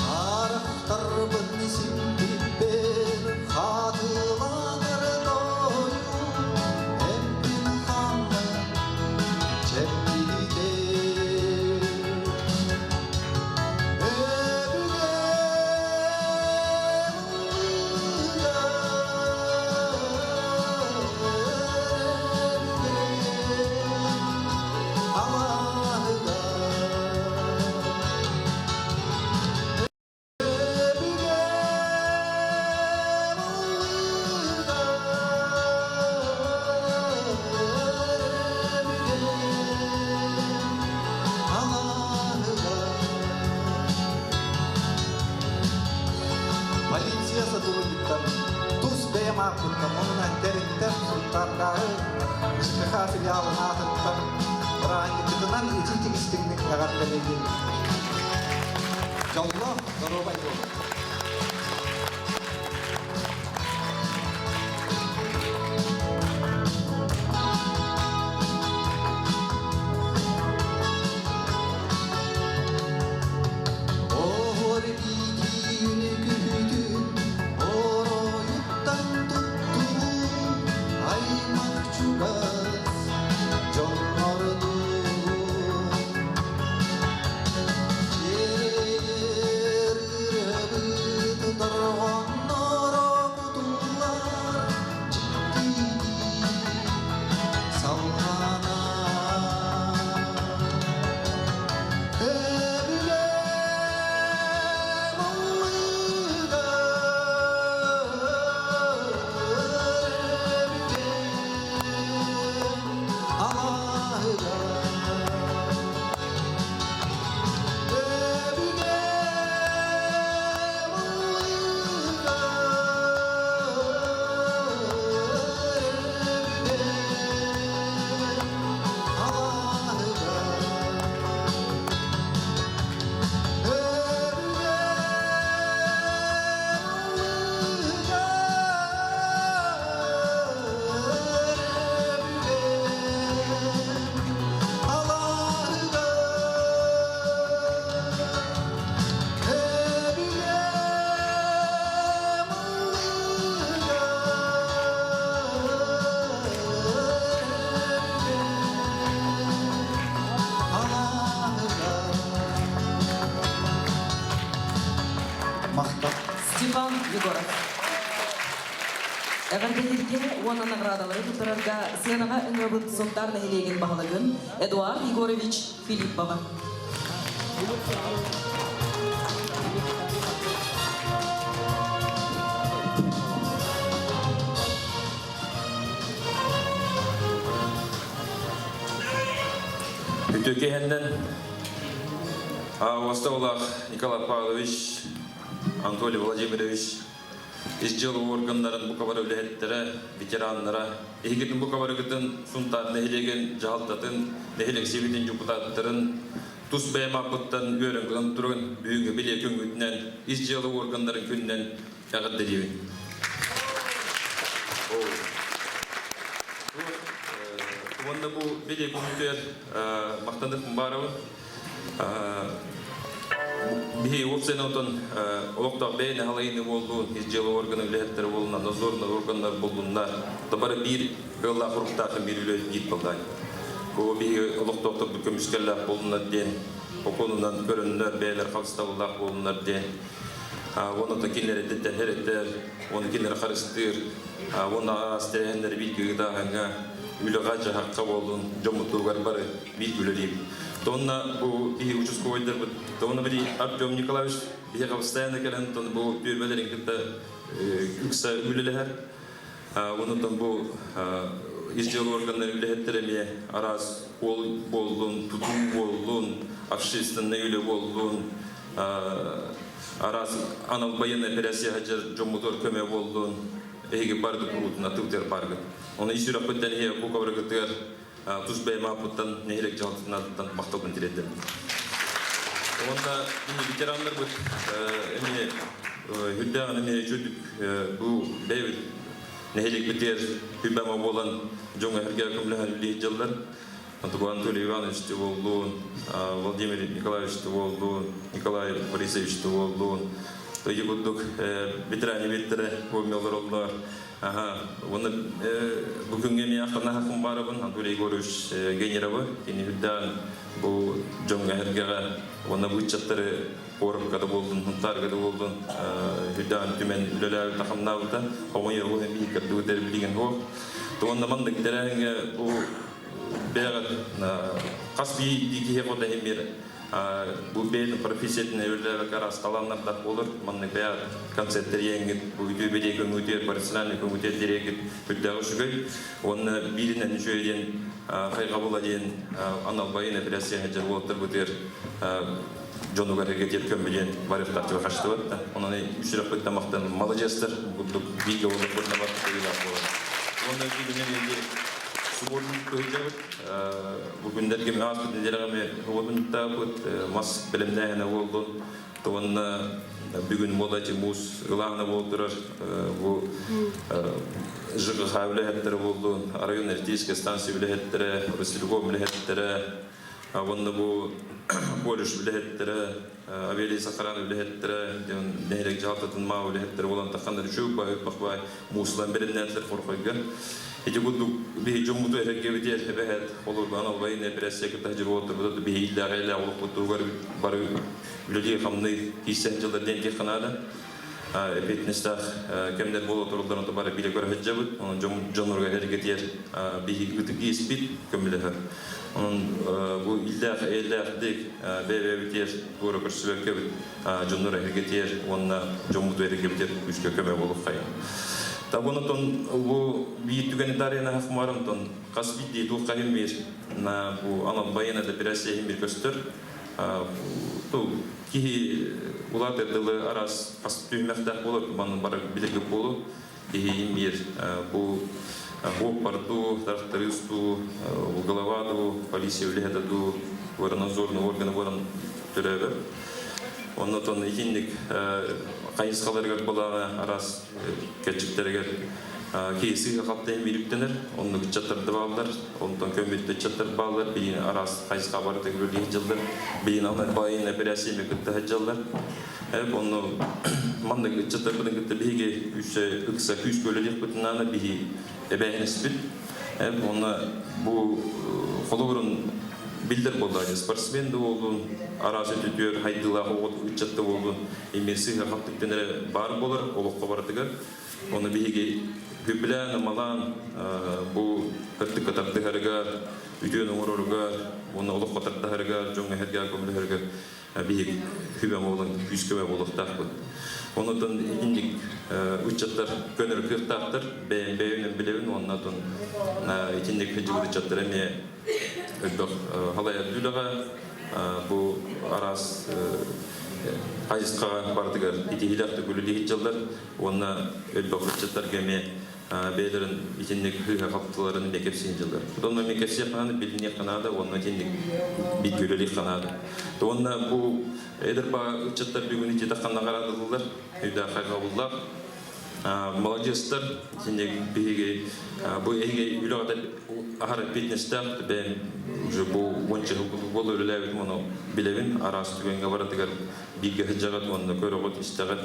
Харахтарбын симпиппэр хатыланар тойум эппин хаммын чэппитэр. Өбүгэм ыллыгар өбүгэм алааһыгар. Өбүгэм ыллыгар өбүгэм алааһыгар. Полиция сотрудниктарын тус бэйэм ааппыттан уонна тэрилтэм Сунтаардааҕы СКХ филиалын аатыттан бырааһынньыккытынан итиитик-истиҥник эҕэрдэлиибин. Дьоллоох, доруобай буолуҥ! Оһуор биитиини күһүтүн оройуттан туттубут аймах чугас дьоннордуун. Дьиэрэр ырыабыт Степан Егоров. Эҕэрдэлииргэ уонна наградалары туттарарга сыанаҕа ыҥырабыт Сунтаар нэһилиэгин баһылыгын Эдуард Егорович Филиппова. Үтүө киһиннэн Уостаулаах Николай Павлович, Анатолий Владимирович, ис дьыала органнарын бука бары үлэһиттэрэ, ветераннара, эһигитин бука барыгытын Сунтаар нэһилиэгин дьаһалтатын, нэһилиэк сэбиэтин депутаттарын тус бэйэм ааппыттан үөрэн гынан туран бүгүҥҥү билиэ күҥҥүтүнэн ис дьыала органнарын күнүнэн эҕэрдэлиибин. Уонна бу билиэ күҥҥүтүгэр махтаныах баарабын. Биһи уопсайынан отон олохтоох бэйэни халайыыны буоллун, ис дьыала органа үлэһиттэрэ буоллуннар, надзорный органнар буоллуннар, бары биир ыаллаах уруктаах биир үлэ биир балдаан. Бу биһиги олохтоохторбут көмүскэллээх буоллуннар диэн, окуонунан көрөннөр, бэйэлэр харыстабыллаах буоллуннар диэн, уонна то кинилэр эдиттэн эрэттэр, уонна кинилэр харыстыыр, уонна араас тэрээһиннэри бииргэ ыытааһыҥҥа, үлэҕэ-дьаһахха буоллун, дьоммутугар бары бииргэ үлэлиибит. Тонна бу биһи участковайдарбыт, тонна били Артем Николаевич биһиэхэ постоянно кэлэн тон бу түөлбэлэрин кытта ыкса үлэлэһэр. Онутан бу ис дьыала органнарын үлэһиттэрэ эмиэ араас уол буоллун, тутуу буоллун, общественнай үлэ буоллун, араас анал байыаннай операция сылдьар дьоммутугар көмө буоллун, эһиги барды куруутун атыытыгар бааргыт. Ону ис сүрэхпиттэн иһэ бу кабыргытыгар тус бэйэм ааппыттан нэһилиэк дьаһалтатын махталбын тириэрдэбин. Уонна ветераннарбыт эмиэ үрдээҕин эмиэ үчүгдүк бу бэйэбит нэһилиэкпитигэр хүбэма буолан дьоҥҥо эһэргэ көмөлөһөн үлэлиир дьаллар. Антон Анатолий Иванович буоллун, Владимир Николаевич буоллун, Николай Борисович буоллун, Ыйы курдук ветеран эбиттэрэ олороллор. Аха, уонна бу күҥҥэ эмиэ ахтана Хумбаровын, Анатолий Егорович Генеровы, кини үрдээн бу дьоҥҥо эргэҕэ уонна бу ыччаттары куоракка да буоллун, Сунтаарга да буоллун, үрдээн түмэн үлэлээбитэ, хамнаабыта, хомойуоҕу эмиэ көрдүгүт билигин суох. Уонна маннык тэрээһиҥҥэ бу бэйэҕит хас биирдии киһи хоту иһин Бу бэйэтин профессиятын эбэлээбэккэ араас талааннардаах буолар. Маннык бэйэ концерттэр иэҥҥит, бу үтүө бэлиэ көҥүтүөр, профессиональный көҥүтүөр дириэгит үрдээҕи үчүгэй. Уонна бииринэн үчүгэй диэн хайҕабыла диэн анал байын операция сылдьар уолаттарбытыгар дьонугар эргэтиэр көмө диэн барыахтаах хачтыбат да. Онон үсүрэхпиттэн махтан маладьыастар курдук бииргэ буолларбытына бар буолар. Уонна бииринэн субуотун кыһыйдьабыт. Бу күннэргэ ааспыт нэдиэлэҕэ эмиэ уотунтаабыт мас бэлэмнээһинэ буоллун, уонна бүгүн буолааччы муус ылааһына буол турар бу ЖКХ үлэһиттэрэ буоллун, район электрическэй станция үлэһиттэрэ, Ростелеком үлэһиттэрэ, уонна бу колледж үлэһиттэрэ, авиалесохрана үлэһиттэрэ, нэһилиэк дьаһалтатын маа үлэһиттэрэ буолан тахханнар үчүгэй баай баай муусунан бэриннээтилэр хорхойго. Ити курдук биһи дьоммуту эһэргэбитигэр эбэһээт олорго анал военная операция кытта дьируоттарбыта биһи иллээҕэ олохпутугар бары үлэлии-хамныы киирсэн дьыллар диэн диэххэ наада. Эппиэтинэстээх кэмнэр буола туралларын бары билэ көрө сылдьабыт. Онон дьоннорго эһэргэтигэр биһи ытык иэспит көмөлөһөр. Онон бу иллээх эйэлээхтик бэйэ-бэйэбитигэр туора көрсүбэккэбит дьоннор эһэргэтигэр уонна дьоммуту эһэргэбитигэр күүскэ көмө буолуоххайын. Табонотон бу биир түгэни дарыйан ахмарымтон хас биирдии туохха иһин на бу анал байына операция иһин бир көстөр. Киһи улаатар дылы араас хас түһүмэхтээх буолар, манна бары билэргэ буолу. Киһи имбиир бу буоппарду, трактористу, голова дуу, полиция үлэһитэ дуу, воронадзорный органы баран төрөөбөр. Оннотон итинник хайысхаларыгар былаана араас кэрчиктэригэр киһи сыыһа халта иһин үктэнэр, оннук ыччаттар да бааллар, онтон көммүт ыччаттар бааллар, билигин араас хайысха барыта үлэлии сылдьаллар, билигин военная операциями кытта сылдьаллар. Онно маннык ыччаттарбытын кытта биһиги үсэ ыкса күүскэ үлэлиэхпитин наада, биһи эбээһинэспит. Онно бу холобурун Биллэр буоллаҕа спортсмен да буоллун, араас өтүтүөр хайдыылаах оҕо ыччат да буоллун, эмиэ сыыһа хаттыктан эрэ баар буолар олоххо барытыгар. Ону биһиги күбүлээн, ымалаан бу кырдыкка тардыһарыгар, үтүөн оҥороругар, уонна олоххо тардыһарыгар, дьоҥҥо эһэргэ көмөлөһөрүгэр биһиги хүбэ буолан күүс-көмө буолуохтаахпыт. Онутун итинник ыччаттар көнөр кыахтаахтар, бэйэм бэйэбинэн билэбин уонна отон итинник сылдьыбыт ыччаттар эмиэ элбэх халайар үлэҕэ бу араас хайысхаҕа барытыгар итиһиилээх үлэлиһит дьаллар уонна элбэх ыччаттарга эмиэ бэйэлэрин итинник сыыһа хаптыларын эмиэ кэпсиин дьыллар. Онно эмиэ кэпсиэххэ наада, билиниэххэ наада, уонна итинник бииргэ үлэлиэххэ наада. Уонна бу эдэр баа ыччаттар бүгүн ити таххан наҕараадалыылар, өйдөөх хайҕабыллаах. Молодецтар, итинник биһиги бу эһиги үлэҕэ аһара эппиэтинэстээх бэйэм уже бу уонча сыл буола үлэлээбитим, ону билэбин, араас түгэҥҥэ барытыгар бииргэ сылдьаҕыт уонна көрөҕүт, истэҕит.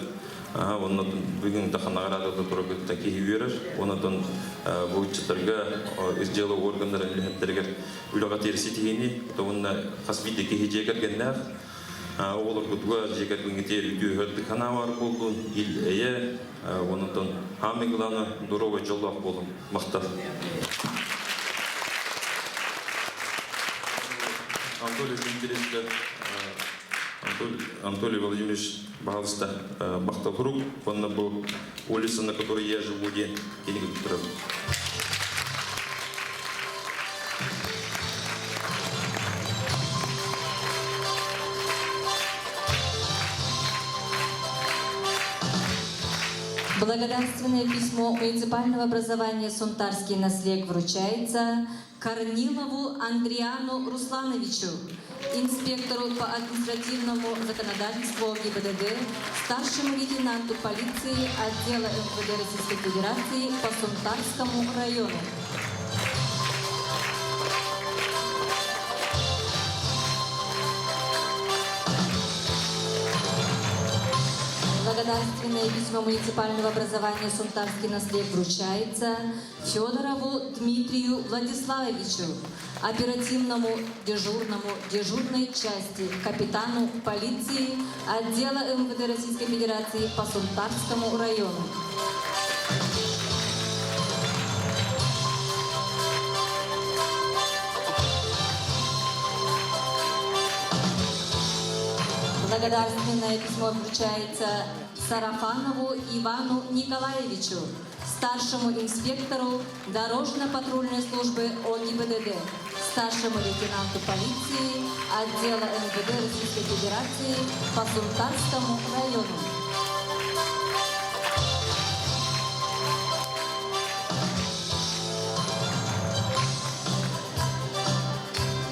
Онно бүгүн да наҕараадата тураргытта киһи үөрэр. Онотон бу ыччаттарга ис дьыала органнарын үлэһиттэригэр үлэҕэ тиэрситиһини, уонна хас биирдии киһи дьиэ кэргэннээх оҕолоргутугар дьиэ кэргэҥҥитигэр үтүө сырдык санаа баар буоллун, ил-эйэ, онотон хаамый главное здоровый дьоллоох буолун. Махтал. Анатолий Дмитриевич, Анатолий Владимирович Пожалуйста, Бахталрук, онно бу улица, на которой я живу, диэн кинигэ туттарабын. Благодарственное письмо муниципального образования «Сунтарский наслег» вручается Корнилову Андриану Руслановичу, инспектору по административному законодательству ГИБДД, старшему лейтенанту полиции отдела МВД Российской Федерации по Сунтарскому району. Благодарственное письмо муниципального образования «Сунтарский наслед» вручается Федорову Дмитрию Владиславовичу, оперативному дежурному дежурной части, капитану полиции отдела МВД Российской Федерации по Сунтарскому району. Благодарственное письмо вручается Сарафанову Ивану Николаевичу, старшему инспектору дорожно-патрульной службы ОГИБДД, старшему лейтенанту полиции отдела МВД Российской Федерации по Сунтарскому району.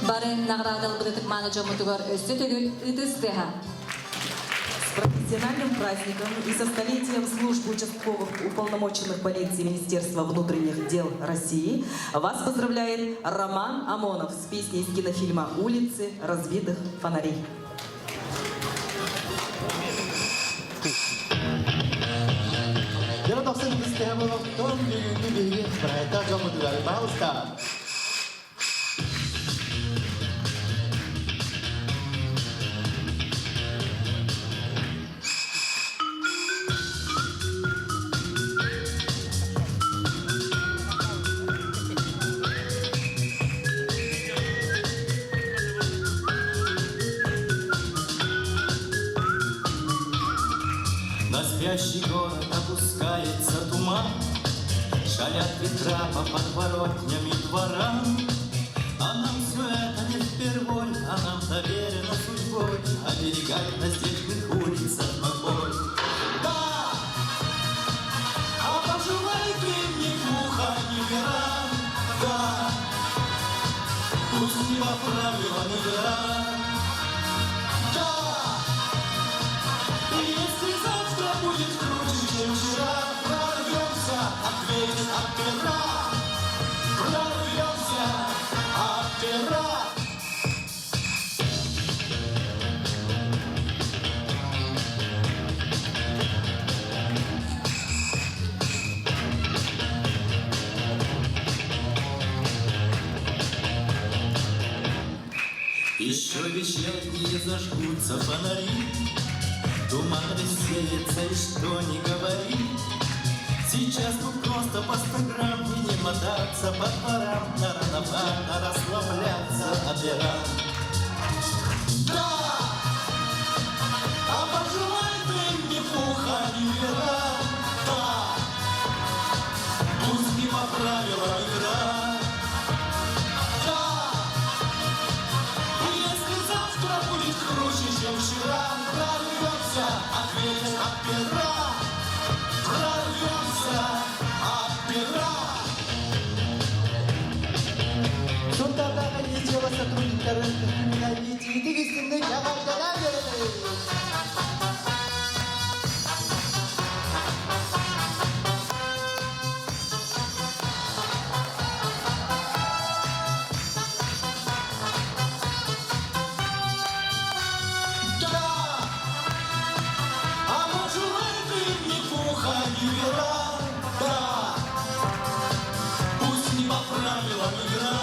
Бары наградалбыт ытыкмааны дьоммутугар өссө төгүл ытыс тыаһа. С профессиональным праздником и со столетием службы участковых уполномоченных полиции Министерства внутренних дел России вас поздравляет Роман Амонов с песней из кинофильма «Улицы разбитых фонарей». Дьэ тахсан ытыс олохтон бүгүҥҥү биһиги проекта дьоммутугар пожалуйста. На спящий город опускается туман, Шалят ветра по подворотням и дворам. А нам все это не впервой, а нам доверено судьбой Оберегать на здешних улицах покой. Да, а пожелай ты мне глуха, не вера, да, пусть не поправила номера. Да, и если завтра будет круче, чем вчера, прорвемся, ответит опера. Прорвемся, опера. Еще вечерние зажгутся фонари, Туман рассеется, и что ни говори. Сейчас тут просто по 100 грамм И не мотаться по дворам, На рановато расслабляться операм. Да! А пожелай ты ни пуха, ни пера, Да! Пусть не по правилам игра, Да! Если завтра будет круче, чем вчера, Прорвемся, ответь от пера, Прорвемся от пера. Сунтаардааҕы ис дьыала сотрудниктарын күнүнэн итиитик-истиҥник эҕэрдэлээн биэрэбит! Да! А пожелай ты ни пуха, ни пера, Да! Пусть не по правилам игра,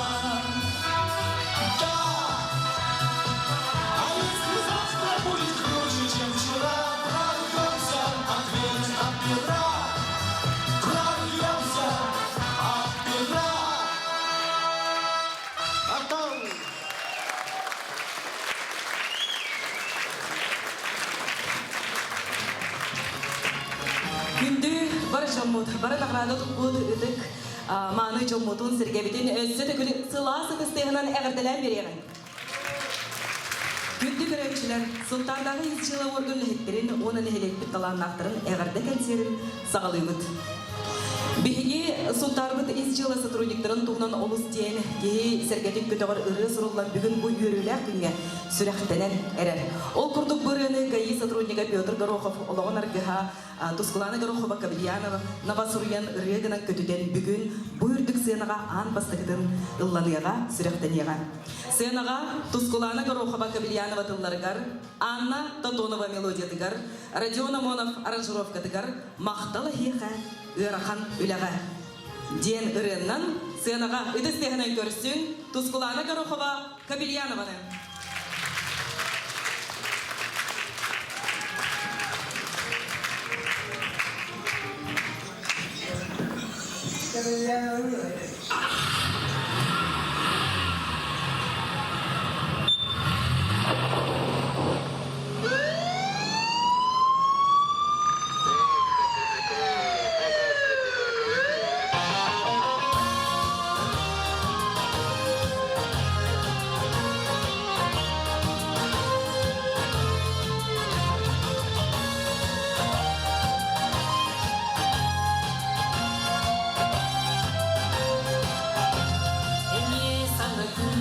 Да! А если завтра будет круче, чем вчера, Прорвемся, ответь от пера, Прорвемся от пера. Махтал! Күндү бар дьоммут, бары наҕараада туппут ытык мааны дьоммутун сэргэбитин өссө төгүл сылаас ытыс тыаһынан эҕэрдэлээн биэриэҕиҥ. Күндү көрөөччүлэр, Сунтаардааҕы ис дьыала орган үлэһиттэрин уонна нэһилиэкпит талааннаахтарын эҕэрдэ кэнсиэрин саҕалыыбыт. Биһиги Сунтаарбыт ис дьыала сотрудниктарын туһунан олус диэн киһи сэргэтин көтөҕөр ырыа суруллан бүгүн бу үөрүүлээх күҥҥэ сүрэхтэнэн эрэр. Ол курдук бу ырыаны ГАИ сотруднига Петр Горохов олоҕун аргыһа Тускулаана Горохова Кабельянова наба суруйан ырыа гынан көтүтэн бүгүн бу үрдүк сыанаҕа аан бастакытын ылланыаҕа, сүрэхтэниэҕэ. Сыанаҕа Тускулаана Горохова Кабельянова тылларыгар, Анна Тотонова мелодиятыгар, Родион Амонов аранжировкатыгар «Махтал эһиэхэ, ыарахан үлэҕэ» диэн ырыаннан сыанаҕа ытыс тыаһынан көрсүҥ Тускулаана Горохова Кабельянованы. Эмиэ саҥа күн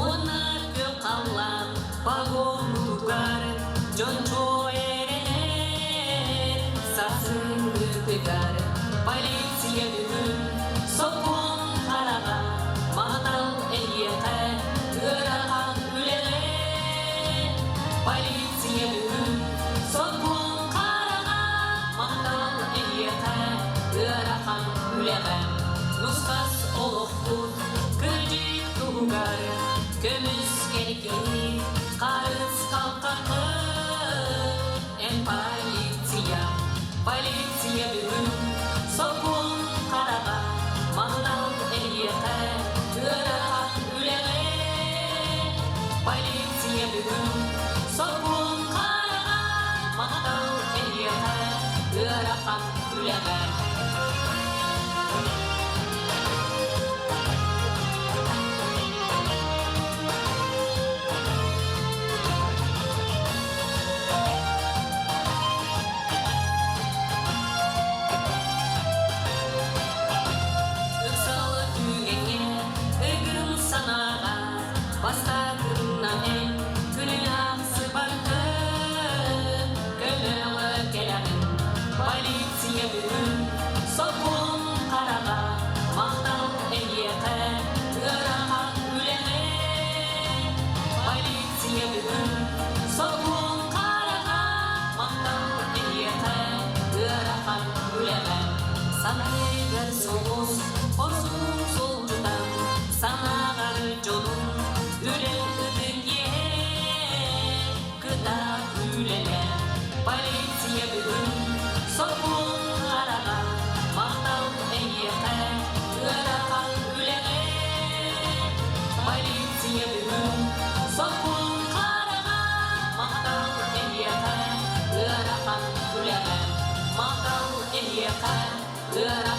уонна күөх халлаан погоннутугар дьон чуо эрэнэр сарсыҥҥытыгар полиция бүгүн сокуон хараҕа махтал эйиэхэ ыарахан үлэҕэ полиция бүгүн сокуон хараҕа махтал эйиэхэ ыарахан үлэҕэ нус-хас олохпут кырдьык туһугар көмүскэл киһи харыс халҕанмыт эн полиция полиция бүгүн сокуон хараҕа махтал эйиэхэ ыарахан үлэҕэ полиция бүгүн сокуон хараҕа махтал эйиэхэ ыарахан үлэҕэ. Ыксал түгэҥҥэ ыгым санааҕа бастакыннан эн күнүн ахсыбаккын көмөҕө кэлэҕин полиция бүгүн сокуон хараҕа махтал эйиэхэ ыарахан үлэҕэ полиция бүгүн сокуон хараҕа махтал эйиэхэ ыарахан үлэҕэ саныыгар соҕус хорсун суолдьутан санааҕар дьонун үлэҥ ытык.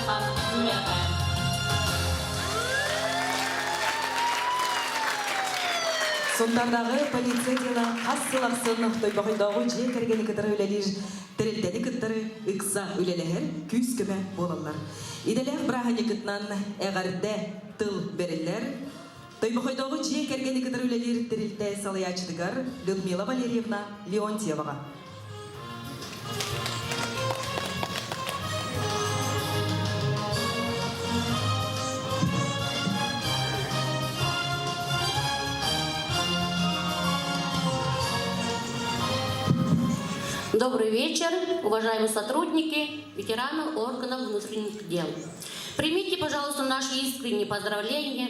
ыарахан үлэҕэ. Сунтаардааҕы полиция дьыала хас сыл ахсын Тойбохойдооҕу дьиэ кэргэни кытары үлэлиир тэрилтэни кыттары ыкса үлэлэһэр күүс-көмө буолаллар. Идэлээх бырааһынньыккытынан эҕэрдэ тыл бэриллэр. Тойбохойдооҕу дьиэ кэргэни кытары үлэлиир тэрилтэ салайааччытыгар Людмила Валерьевна Леонтьеваҕа. Добрый вечер, уважаемые сотрудники, ветераны органов внутренних дел. Примите, пожалуйста, наши искренние поздравления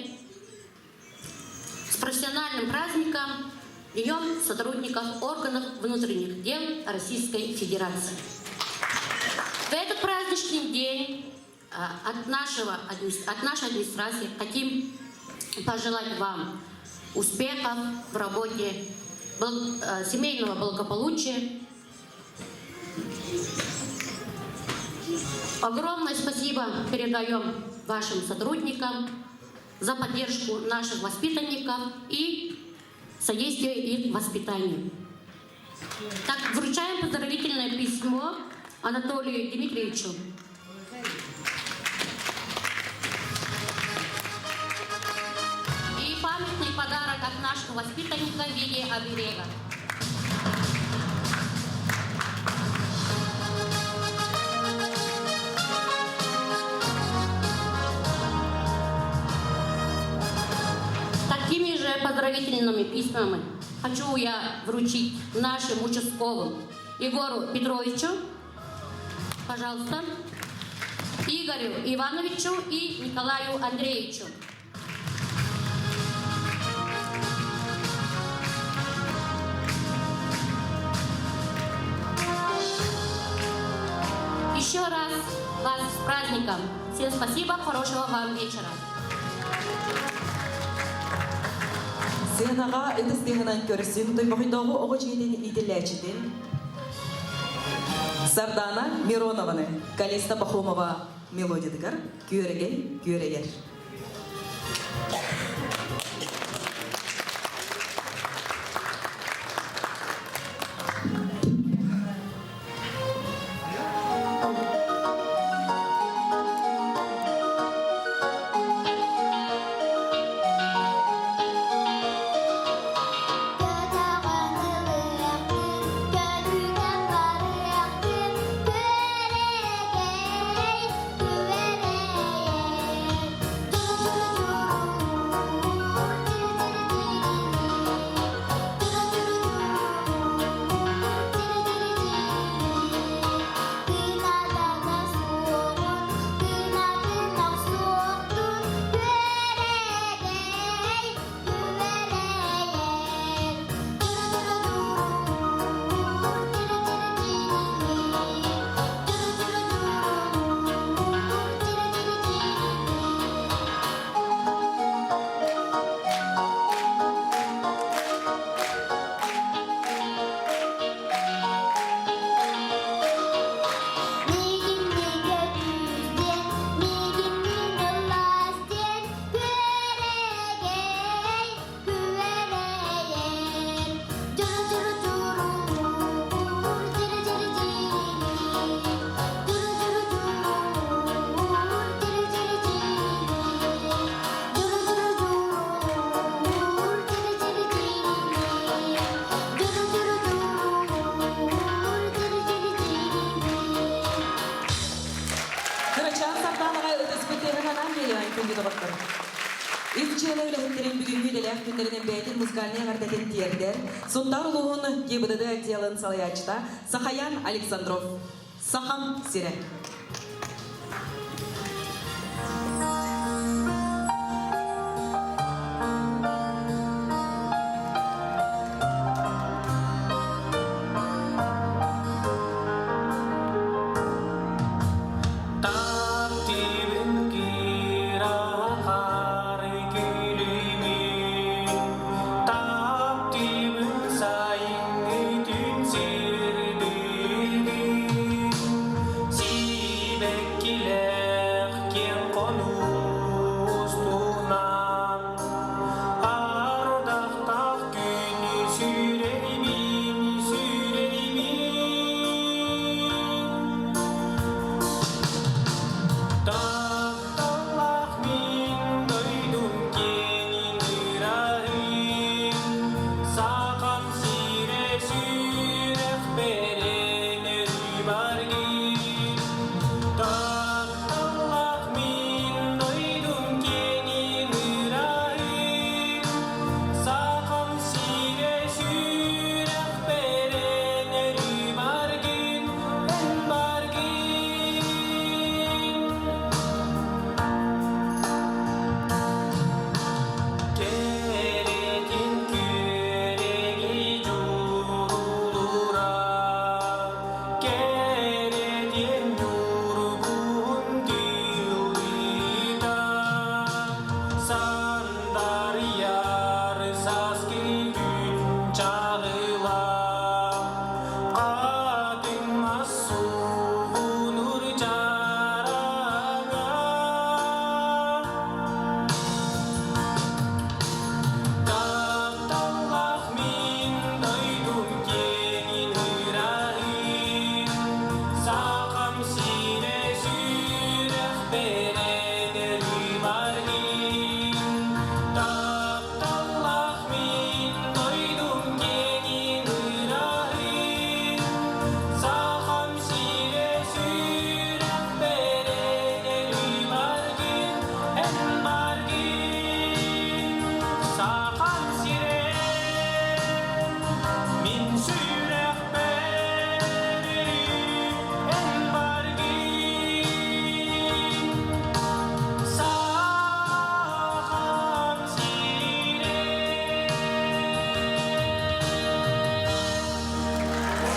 с профессиональным праздником Днем сотрудников органов внутренних дел Российской Федерации. В этот праздничный день от, нашего, от нашей администрации хотим пожелать вам успехов в работе, семейного благополучия. Огромное спасибо передаем вашим сотрудникам за поддержку наших воспитанников и содействие их воспитанию. Так, вручаем поздравительное письмо Анатолию Дмитриевичу. И памятный подарок от нашего воспитанника в виде оберега. Такими же поздравительными письмами хочу я вручить нашим участковым Егору Петровичу, пожалуйста, Игорю Ивановичу и Николаю Андреевичу. Еще раз вас с праздником. Всем спасибо, хорошего вам вечера. Сыанаҕа ытыс тыаһынан көрсүҥ Тойбохойдооҕу оҕо дьиэтин иитиллээччитин Сардаана Миронованы Калиста Пахомова мелодиятыгар Күөрэгэй күөрэйэр. Кырачаан Сарданаҕа ытыспыт тыаһынан биэриэҕин күндү доҕоттор. Ис дьыала үлэһиттэрин бүгүҥҥү идэлээх күннэринэн бэйэтин музыкальнай эҕэрдэтин тиэрдэр Сунтаар улууһун ГИБДД отделын салайааччыта Сахаян Александров. Сахам сирэ. Сибэккилэр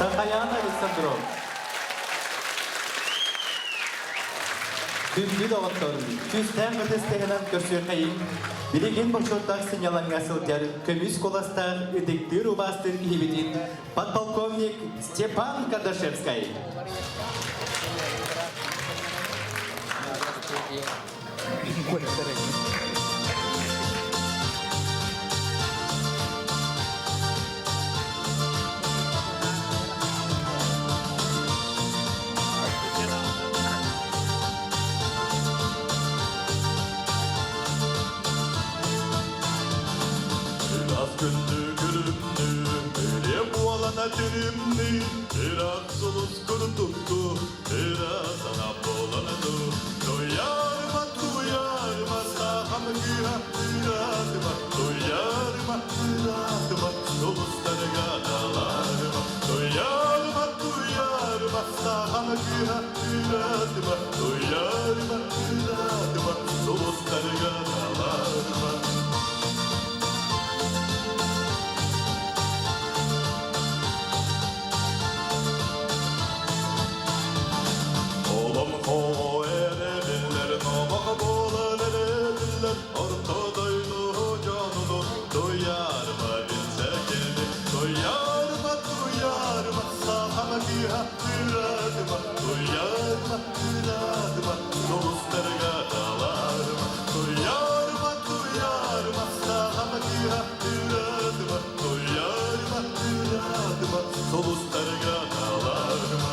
Сахаяна Александров. Күндү доҕоттор, күүстээх ытыс тыаһынан көрсүөххэйиҥ. Билигин бочуоттаах сынньалаҥҥа сылдьар көмүс куоластаах ытыктыыр убаастыыр киһибитин подполковник Степан Кардашевскай. Biraz gündü gülümdü, Beli buolana dirimdi, Biraz ulus kuruttu, Biraz ana bolanadı. Duyarma, duyarma, saham güha, duyarma, duyarma, duyarma, uluslarga dalarma. Duyarma, duyarma, saham güha, duyarma, duyarma, duyarma, uluslarga dalarma. Олоҥхоҕо эрэ биллэр, номох буолан эрэ биллэр, Орто дойду дьонун туйаарыма билсэ кэлбит. Туйаарыма, туйаарыма, сахам кыыһа ыраатыма, Туйаарыма, ыраатыма, сулустарга талаарыма. Туйаарыма, туйаарыма, сахам кыыһа ыраатыма, Туйаарыма, ыраатыма, сулустарга талаарыма.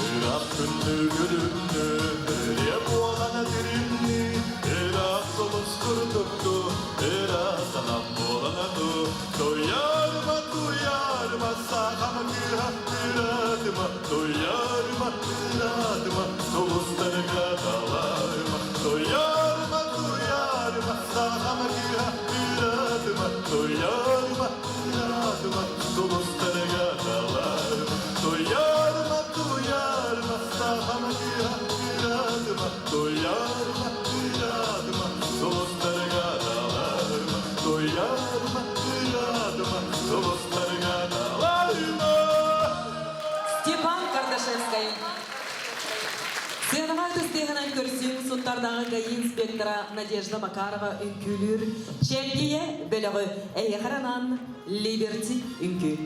Ыраах күндү күлүмнү, Бэлиэ буолан диримни, Ыраах сулус курдукту, Ыраах санам буоланаду. Туйаарыма, туйаарыма, сахам кыыһа ыраатыма, Туйаарыма, ыраатыма, сулустарга талаарыма. Туйаарыма, туйаарыма, сахам кыыһа ыраатыма, Туйаарыма, ыраатыма, сулустарга талаарыма. Туйаарыма, туйаарыма, сахам кыыһа ыраатыма, Туйаарыма, ыраатыма, сулустарга талаарыма. Туйаарыма, ыраатыма, сулустарга талаарыма. Степан Кардашевскай. Сыанаҕа ытыс тыаһынан көрсүҥ Сунтаардааҕы ГАИ инспектора Надежда Макарова үҥкүүлүүр Чэлгийэ бөлөҕү эһиэхэ анаан Либерти үҥкүү.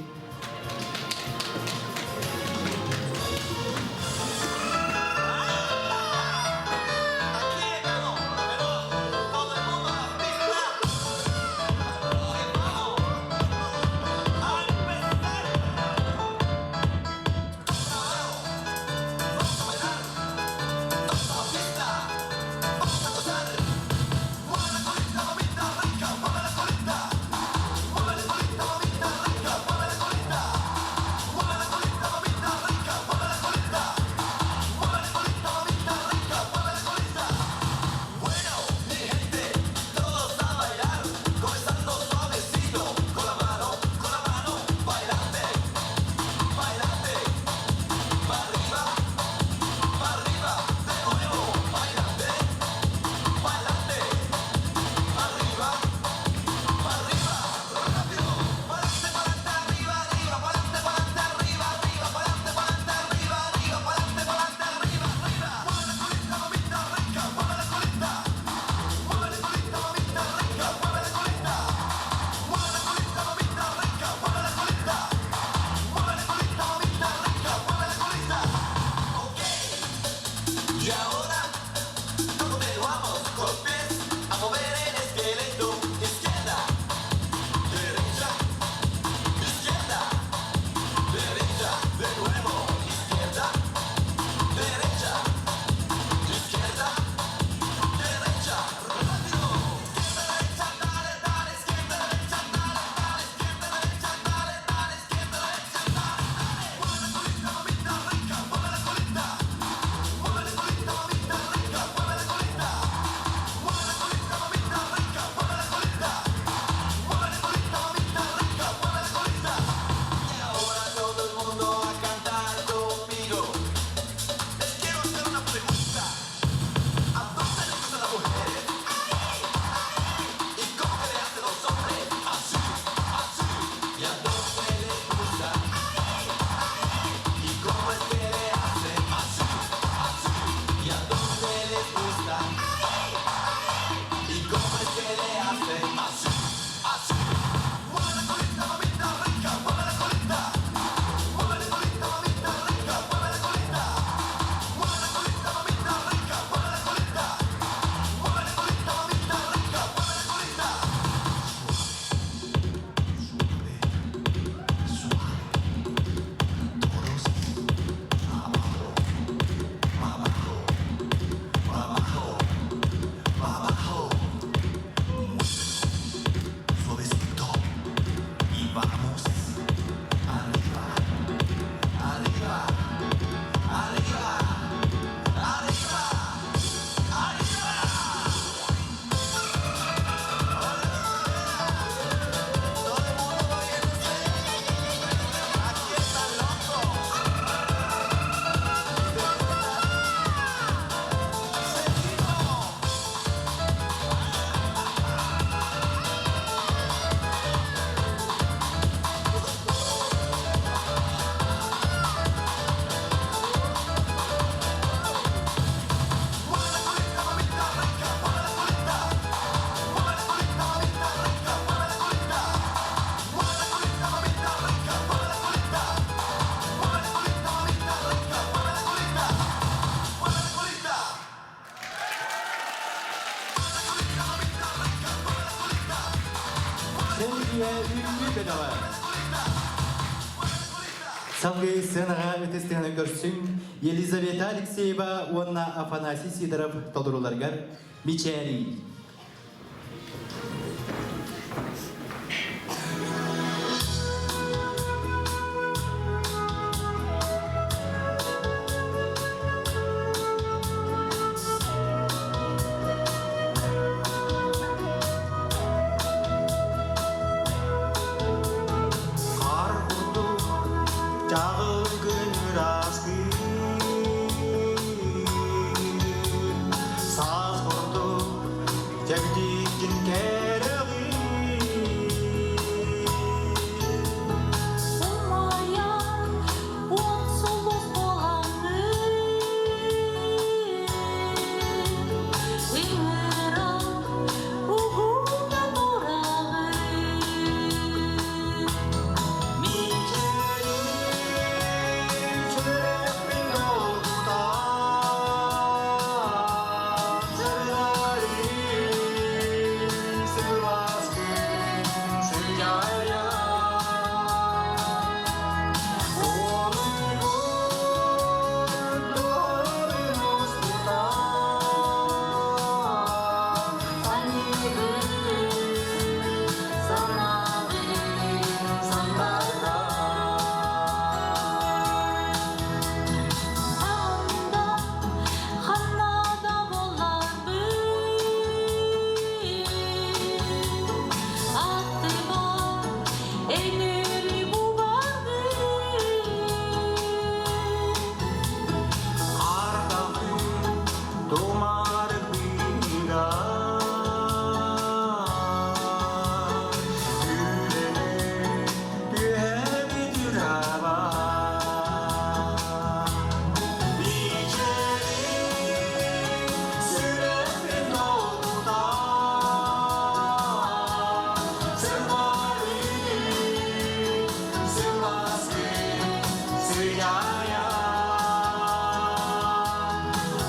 Сергия үҥкүү бөлөҕө. Салгыы сценаҕа ытыс тыаһынан көрсүҥ Елизавета Алексеева уонна Афанасий Сидоров толорууларыгар Мичээрий. Хаар курдук чаҕыл күн ыраастыы, Саас курдук чэбдиккин кэрэҕин. Умайан уот сулус буолаҥҥын, Ыҥыран уһуна тураҕын. Мичээрин сүрэхпин долгутар, Сырдарыы сылааскын сыдьаайар. Уолуйбут дууһабын уоскутар, Саныыбын, санаабын сандардар. Анда ханна да буолларбын, Аттыбар эн өрүү бу бааргын. Ардахы тумарык быыга Үлэни түһэбит үраба Мичээрин сүрэхпин долгутар, Сырдары сылааскын сыдьаайар.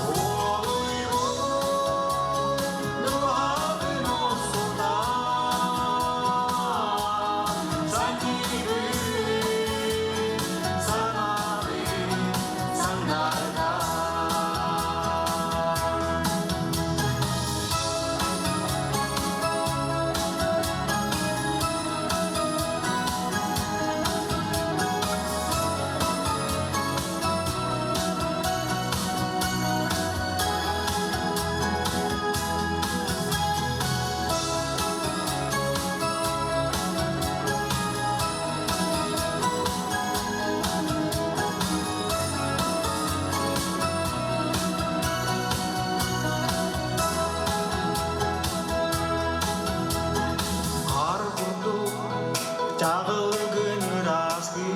Уолуйбут дууһабын уоскутар, Саныыбын, санаабын сандардар. Хаар курдук чаҕыл күн ыраастыы,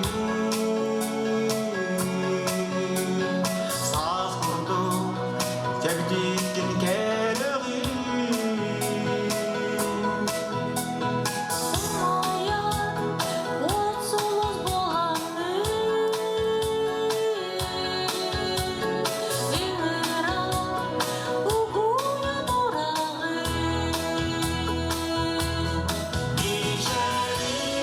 Саас курдук чэбдиккин кэрэҕин. Умайан уот сулус буолаҥҥын, Ыҥыран угуйа тураҕын. Мичээрин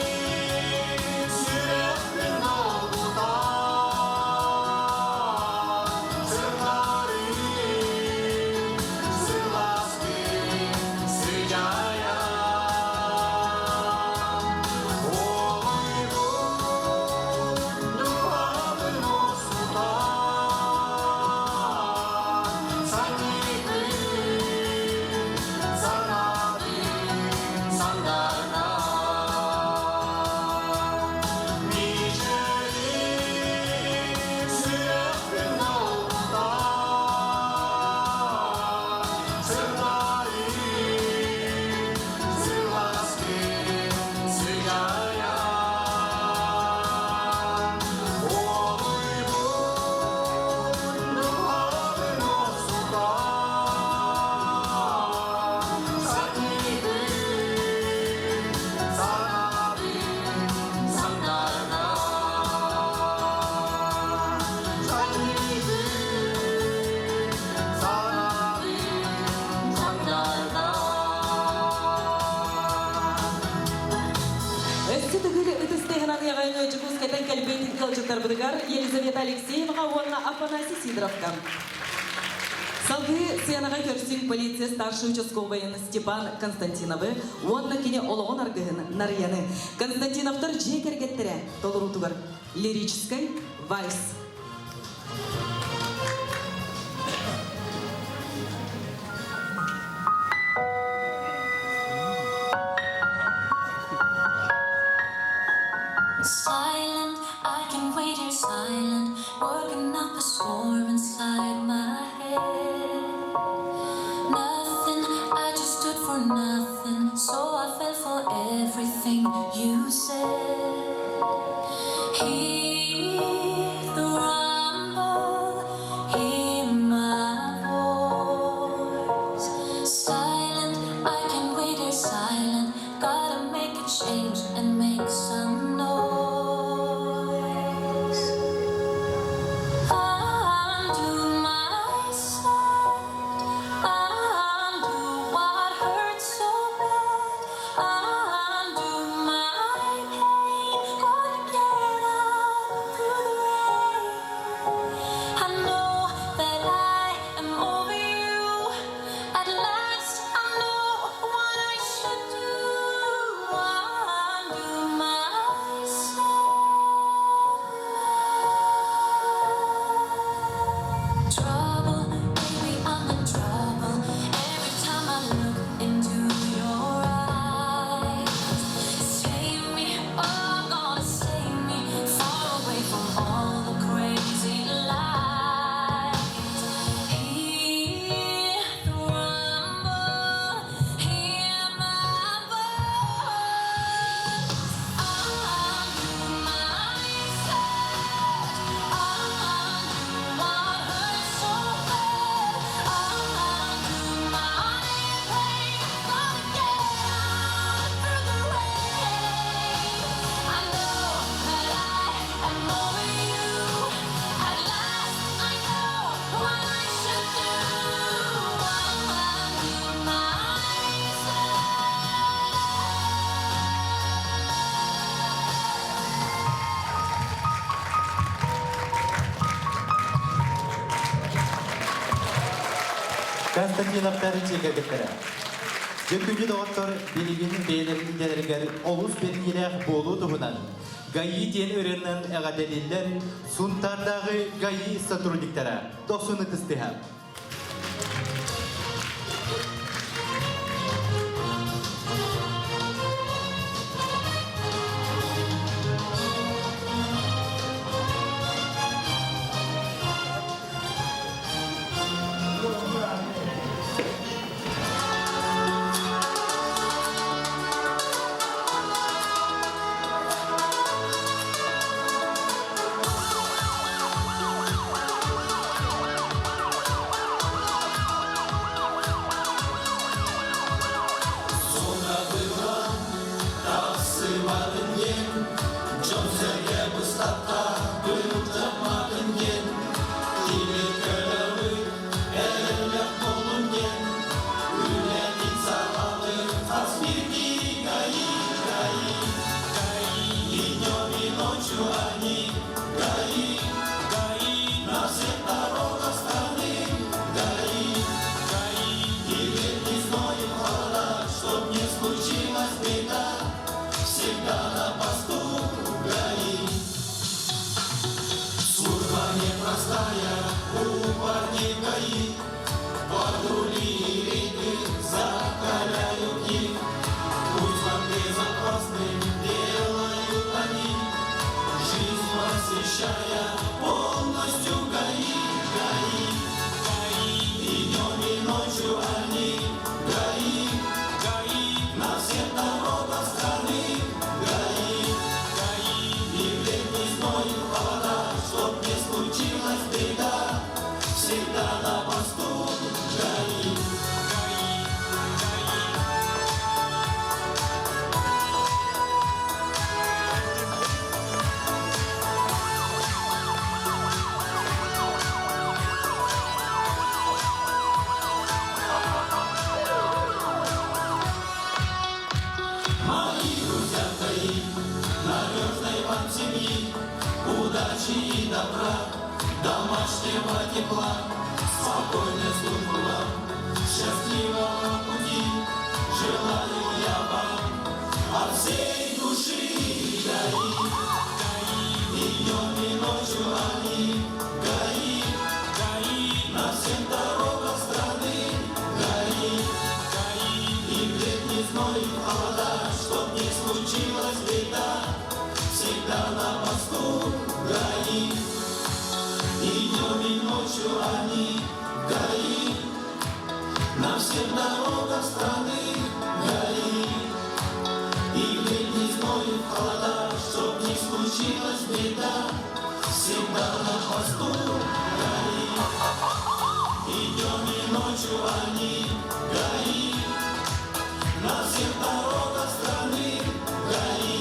ыалдьыттарбытыгар Елизавета Алексееваҕа уонна Афанасий Сидоровка. Салгыы сыанаҕа көрсүҥ полиция старшай участковайын Степан Константиновы уонна кини олоҕун аргыһын Нарыйаны. Константиновтар дьиэ кэргэттэрэ толоруутугар лирическэй вальс. Silent, I can wait here silent, working up a storm inside my head. Nothing, I just stood for nothing, so I fell for everything you said. Hear the rumble, hear my voice. Silent, I can wait here silent. Gotta make a change and make some noise. Undo my sad, undo what hurts so bad, undo my pain. Gonna get up through the rain. I know that I am over you. At last, I know what I should do. Undo my sad Trouble, baby, I'm in trouble. Every time I look into your eyes, save me, oh, gonna save me, far away from all the crazy lies. Hear the rumble, hear my voice. Undo my sad, undo what hurts so bad, undo my pain. Gonna get out through the rain. I know that I am over you. At last, I know what I should do. Undo myself. Константиновтар дьиэ кэргэттэрэ. Дьэ күндү доҕоттор, билигин бэйэлэрин идэлэригэр олус бэриниилээх буолуу туһунан ГАИ диэн ырыанан эҕэрдэлииллэр Сунтаардааҕы ГАИ сотрудниктара дохсун ытыстыһа. Всегда Удачи и добра, домашнего тепла, спокойной службы вам, счастливого пути желаю я вам от всей души ГАИ. И днем, и ночью они ГАИ, ГАИ, на всех дорогах страны ГАИ, ГАИ, и в летний зной, и в холода, чтоб не случилась беда, всегда на посту ГАИ. И днем, и ночью они ГАИ, на всех дорогах страны ГАИ. И в летний зной, и в холода, чтоб не случилась беда, всегда на посту ГАИ. И днем, и ночью они ГАИ, на всех дорогах страны ГАИ.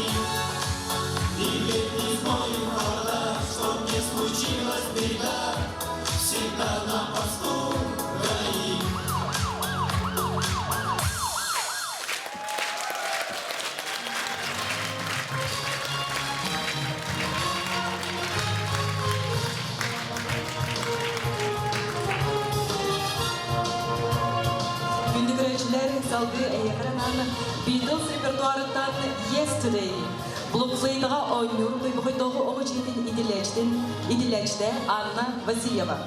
И в летний зной, и в холода, чтоб не случилась беда, всегда на посту ГАИ. Күндү көрөөччүлэр салгыы эһиэхэ анаан Beatles репертуарыттан Yesterday. Блокфлейтаҕа оонньуур Тойбохойдооҕу оҕо дьиэтин иитиллээччитин иитиллээччитэ Анна Васильева.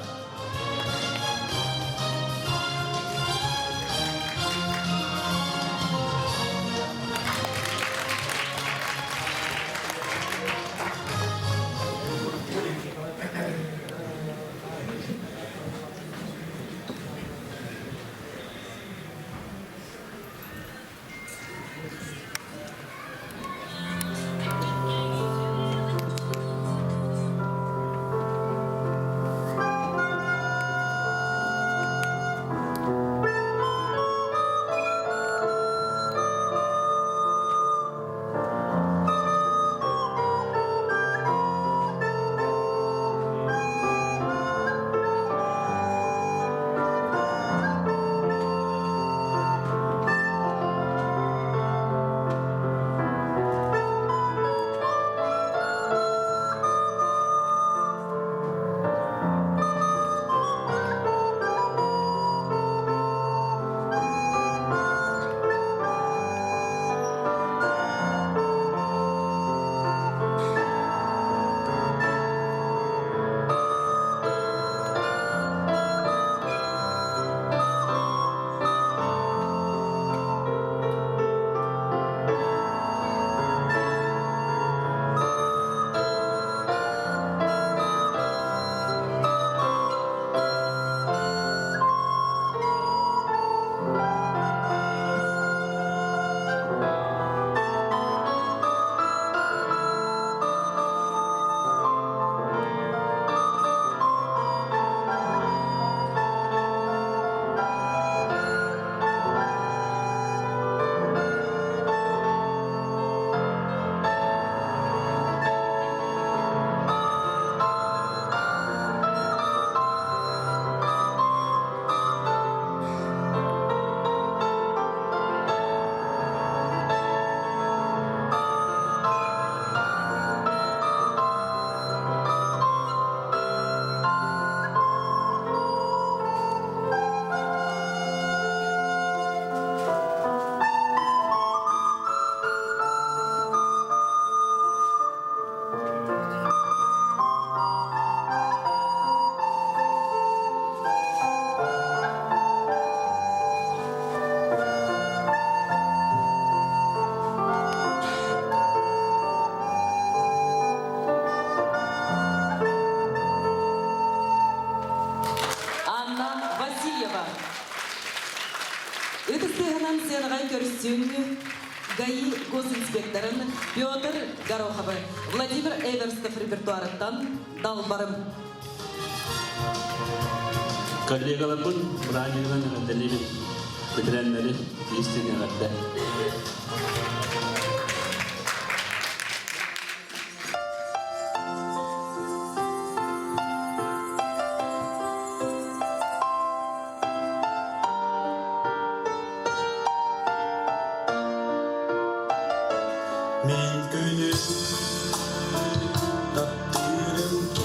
Анна Васильева. Ытыс тыаһынан сценаҕа көрсүҥ ГАИ госинспекторын Петр Гороховы Владимир Эверстов репертуарыттан Далбарым. Коллегаларбын бырааһынньыгынан эҕэрдэлиибин, бэтэрээннэри истиҥ эҕэрдэ. Мин күнүс таптыырым.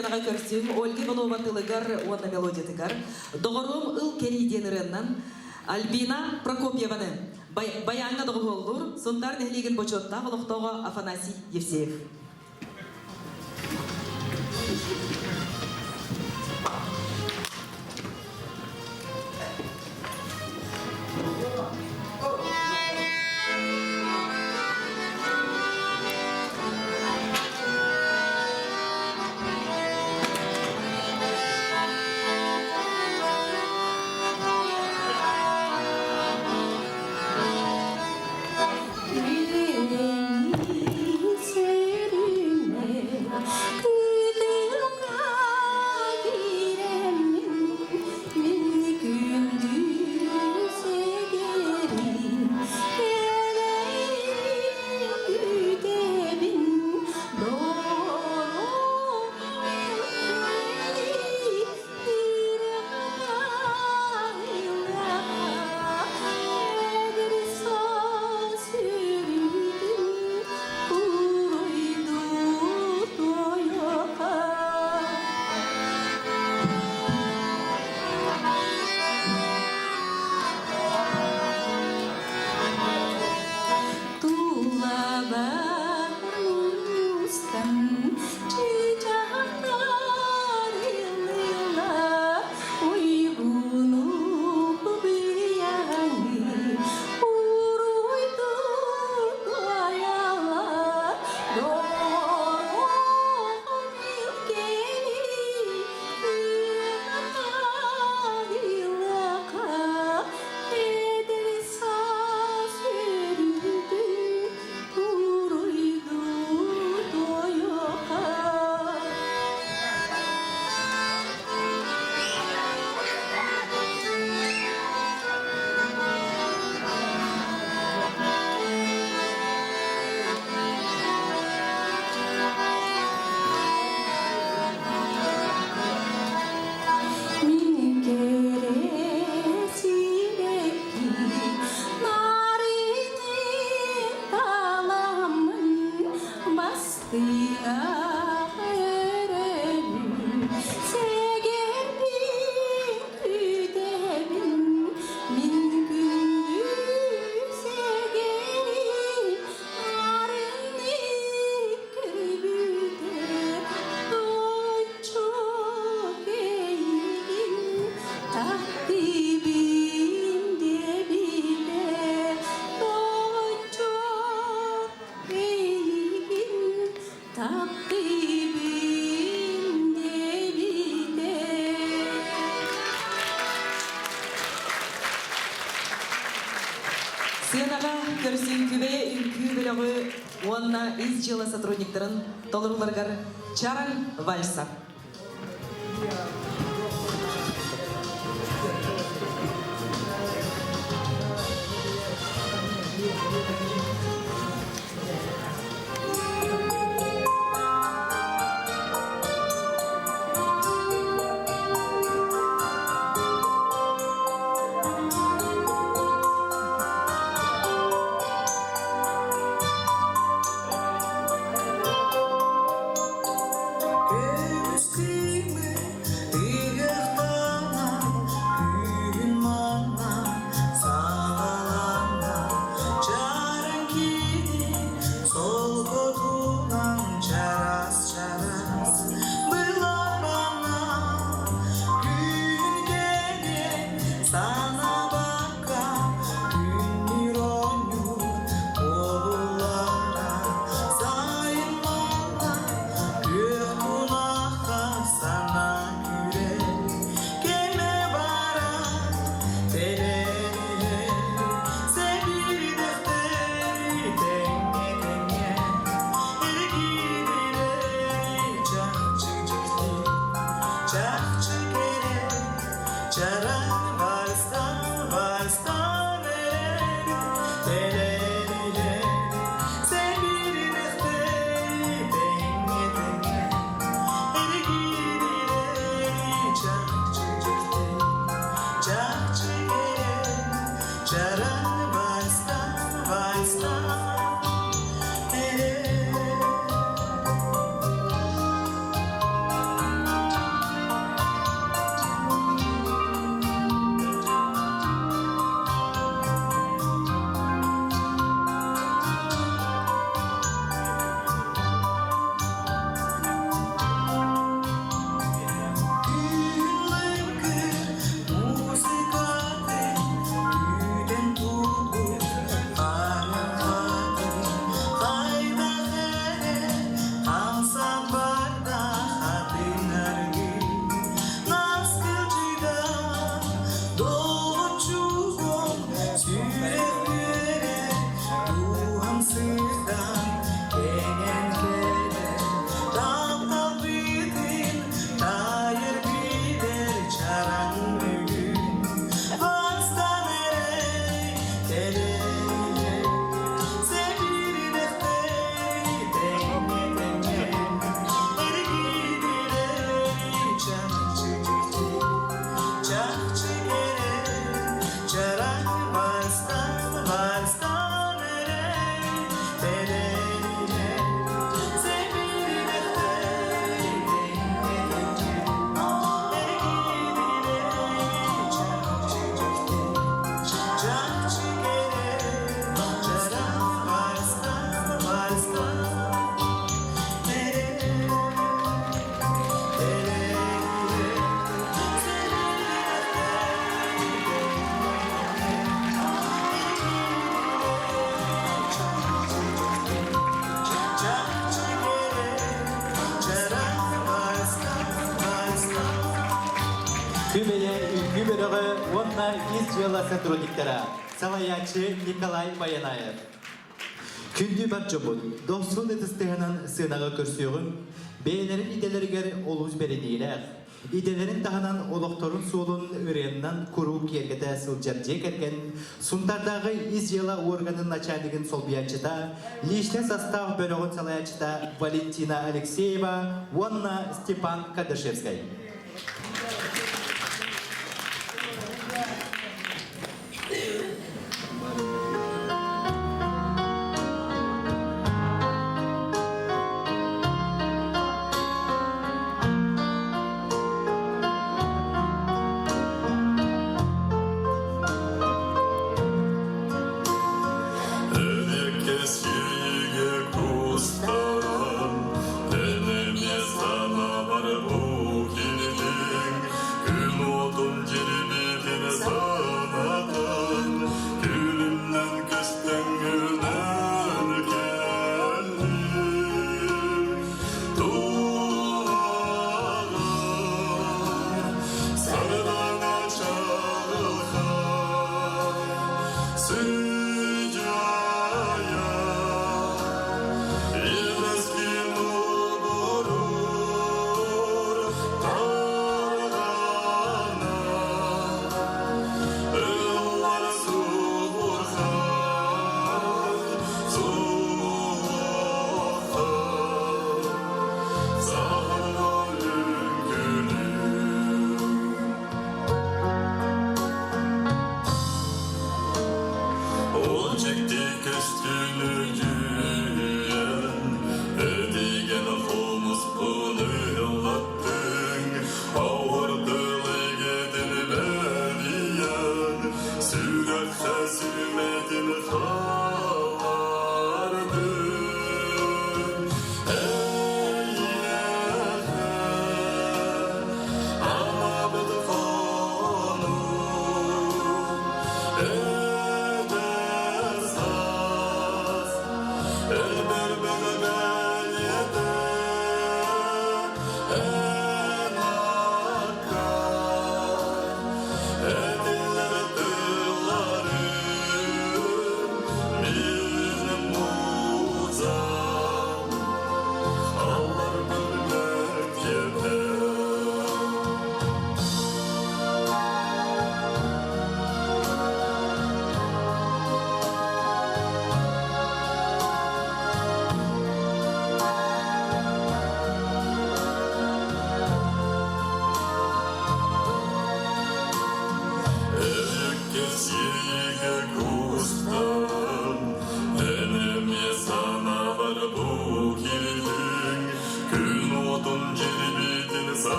сценаҕа көрсүҥ Ольга Иванова тылыгар уонна мелодиятыгар Доҕоруом ыл кэрии диэн ырыаннан Альбина Прокопьеваны баяҥҥа доҕуһуоллуур Сунтаар нэһилиэгин бочуоттаах олохтооҕо Афанасий Евсеев. Сыанаҕа көрсүн Күбэйэ үҥкүү бөлөҕү уонна ис дьыала сотрудниктарын толорууларыгар Чараҥ вальса. Күбэйэ үҥкүү бөлөҕө уонна ис дьыала сотрудниктара, салайааччы Николай Баянаев. Күндү бар дьоммут, дохсун ытыстыһынан сыанаҕа көрсүөҕүҥ, бэйэлэрин идэлэригэр олус бэриниилээх, идэлэрин таһынан олохторун суолун ырыаннан куруук киэргэтэ сылдьар дьиэ кэргэн Сунтардааҕы ис дьыала органын начальнигын солбуйааччыта, личный состав бөлөҕүн салайааччыта Валентина Алексеева уонна Степан Кадашевскай.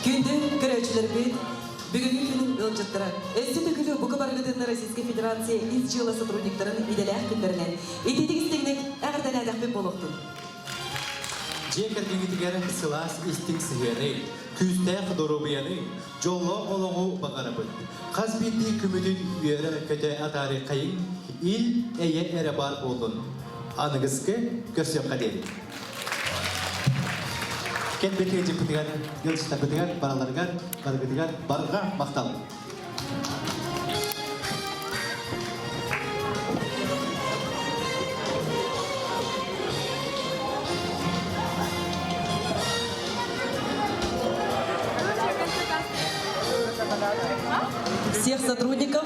Күндү көрөөччүлэрбит, бүгүҥҥү күн ыалдьыттара. ыалдьыттара, өссө төгүл бука барыгытын Российскай Федерация ис дьыала сотрудниктарын идэлээх күннэринэн итиитик-истиҥник эҕэрдэлээтэхпит буолуохтун. Дьиэ кэргэҥҥитигэр сылаас истиҥ сыһыаны, күүстээх доруобуйаны, дьоллоох олоҕу баҕарабыт. Хас биирдии күммүтүн үөрэ-көтө атаарыаххайыҥ, ил, эйэ эрэ баар буоллун. Аныгыскы көрсүөххэ диэри. Кэлбит ыалдьыппытыгар, ыалдьыттарбытыгар, бараларыгар, барыгытыгар барҕа махтал! Всех сотрудников.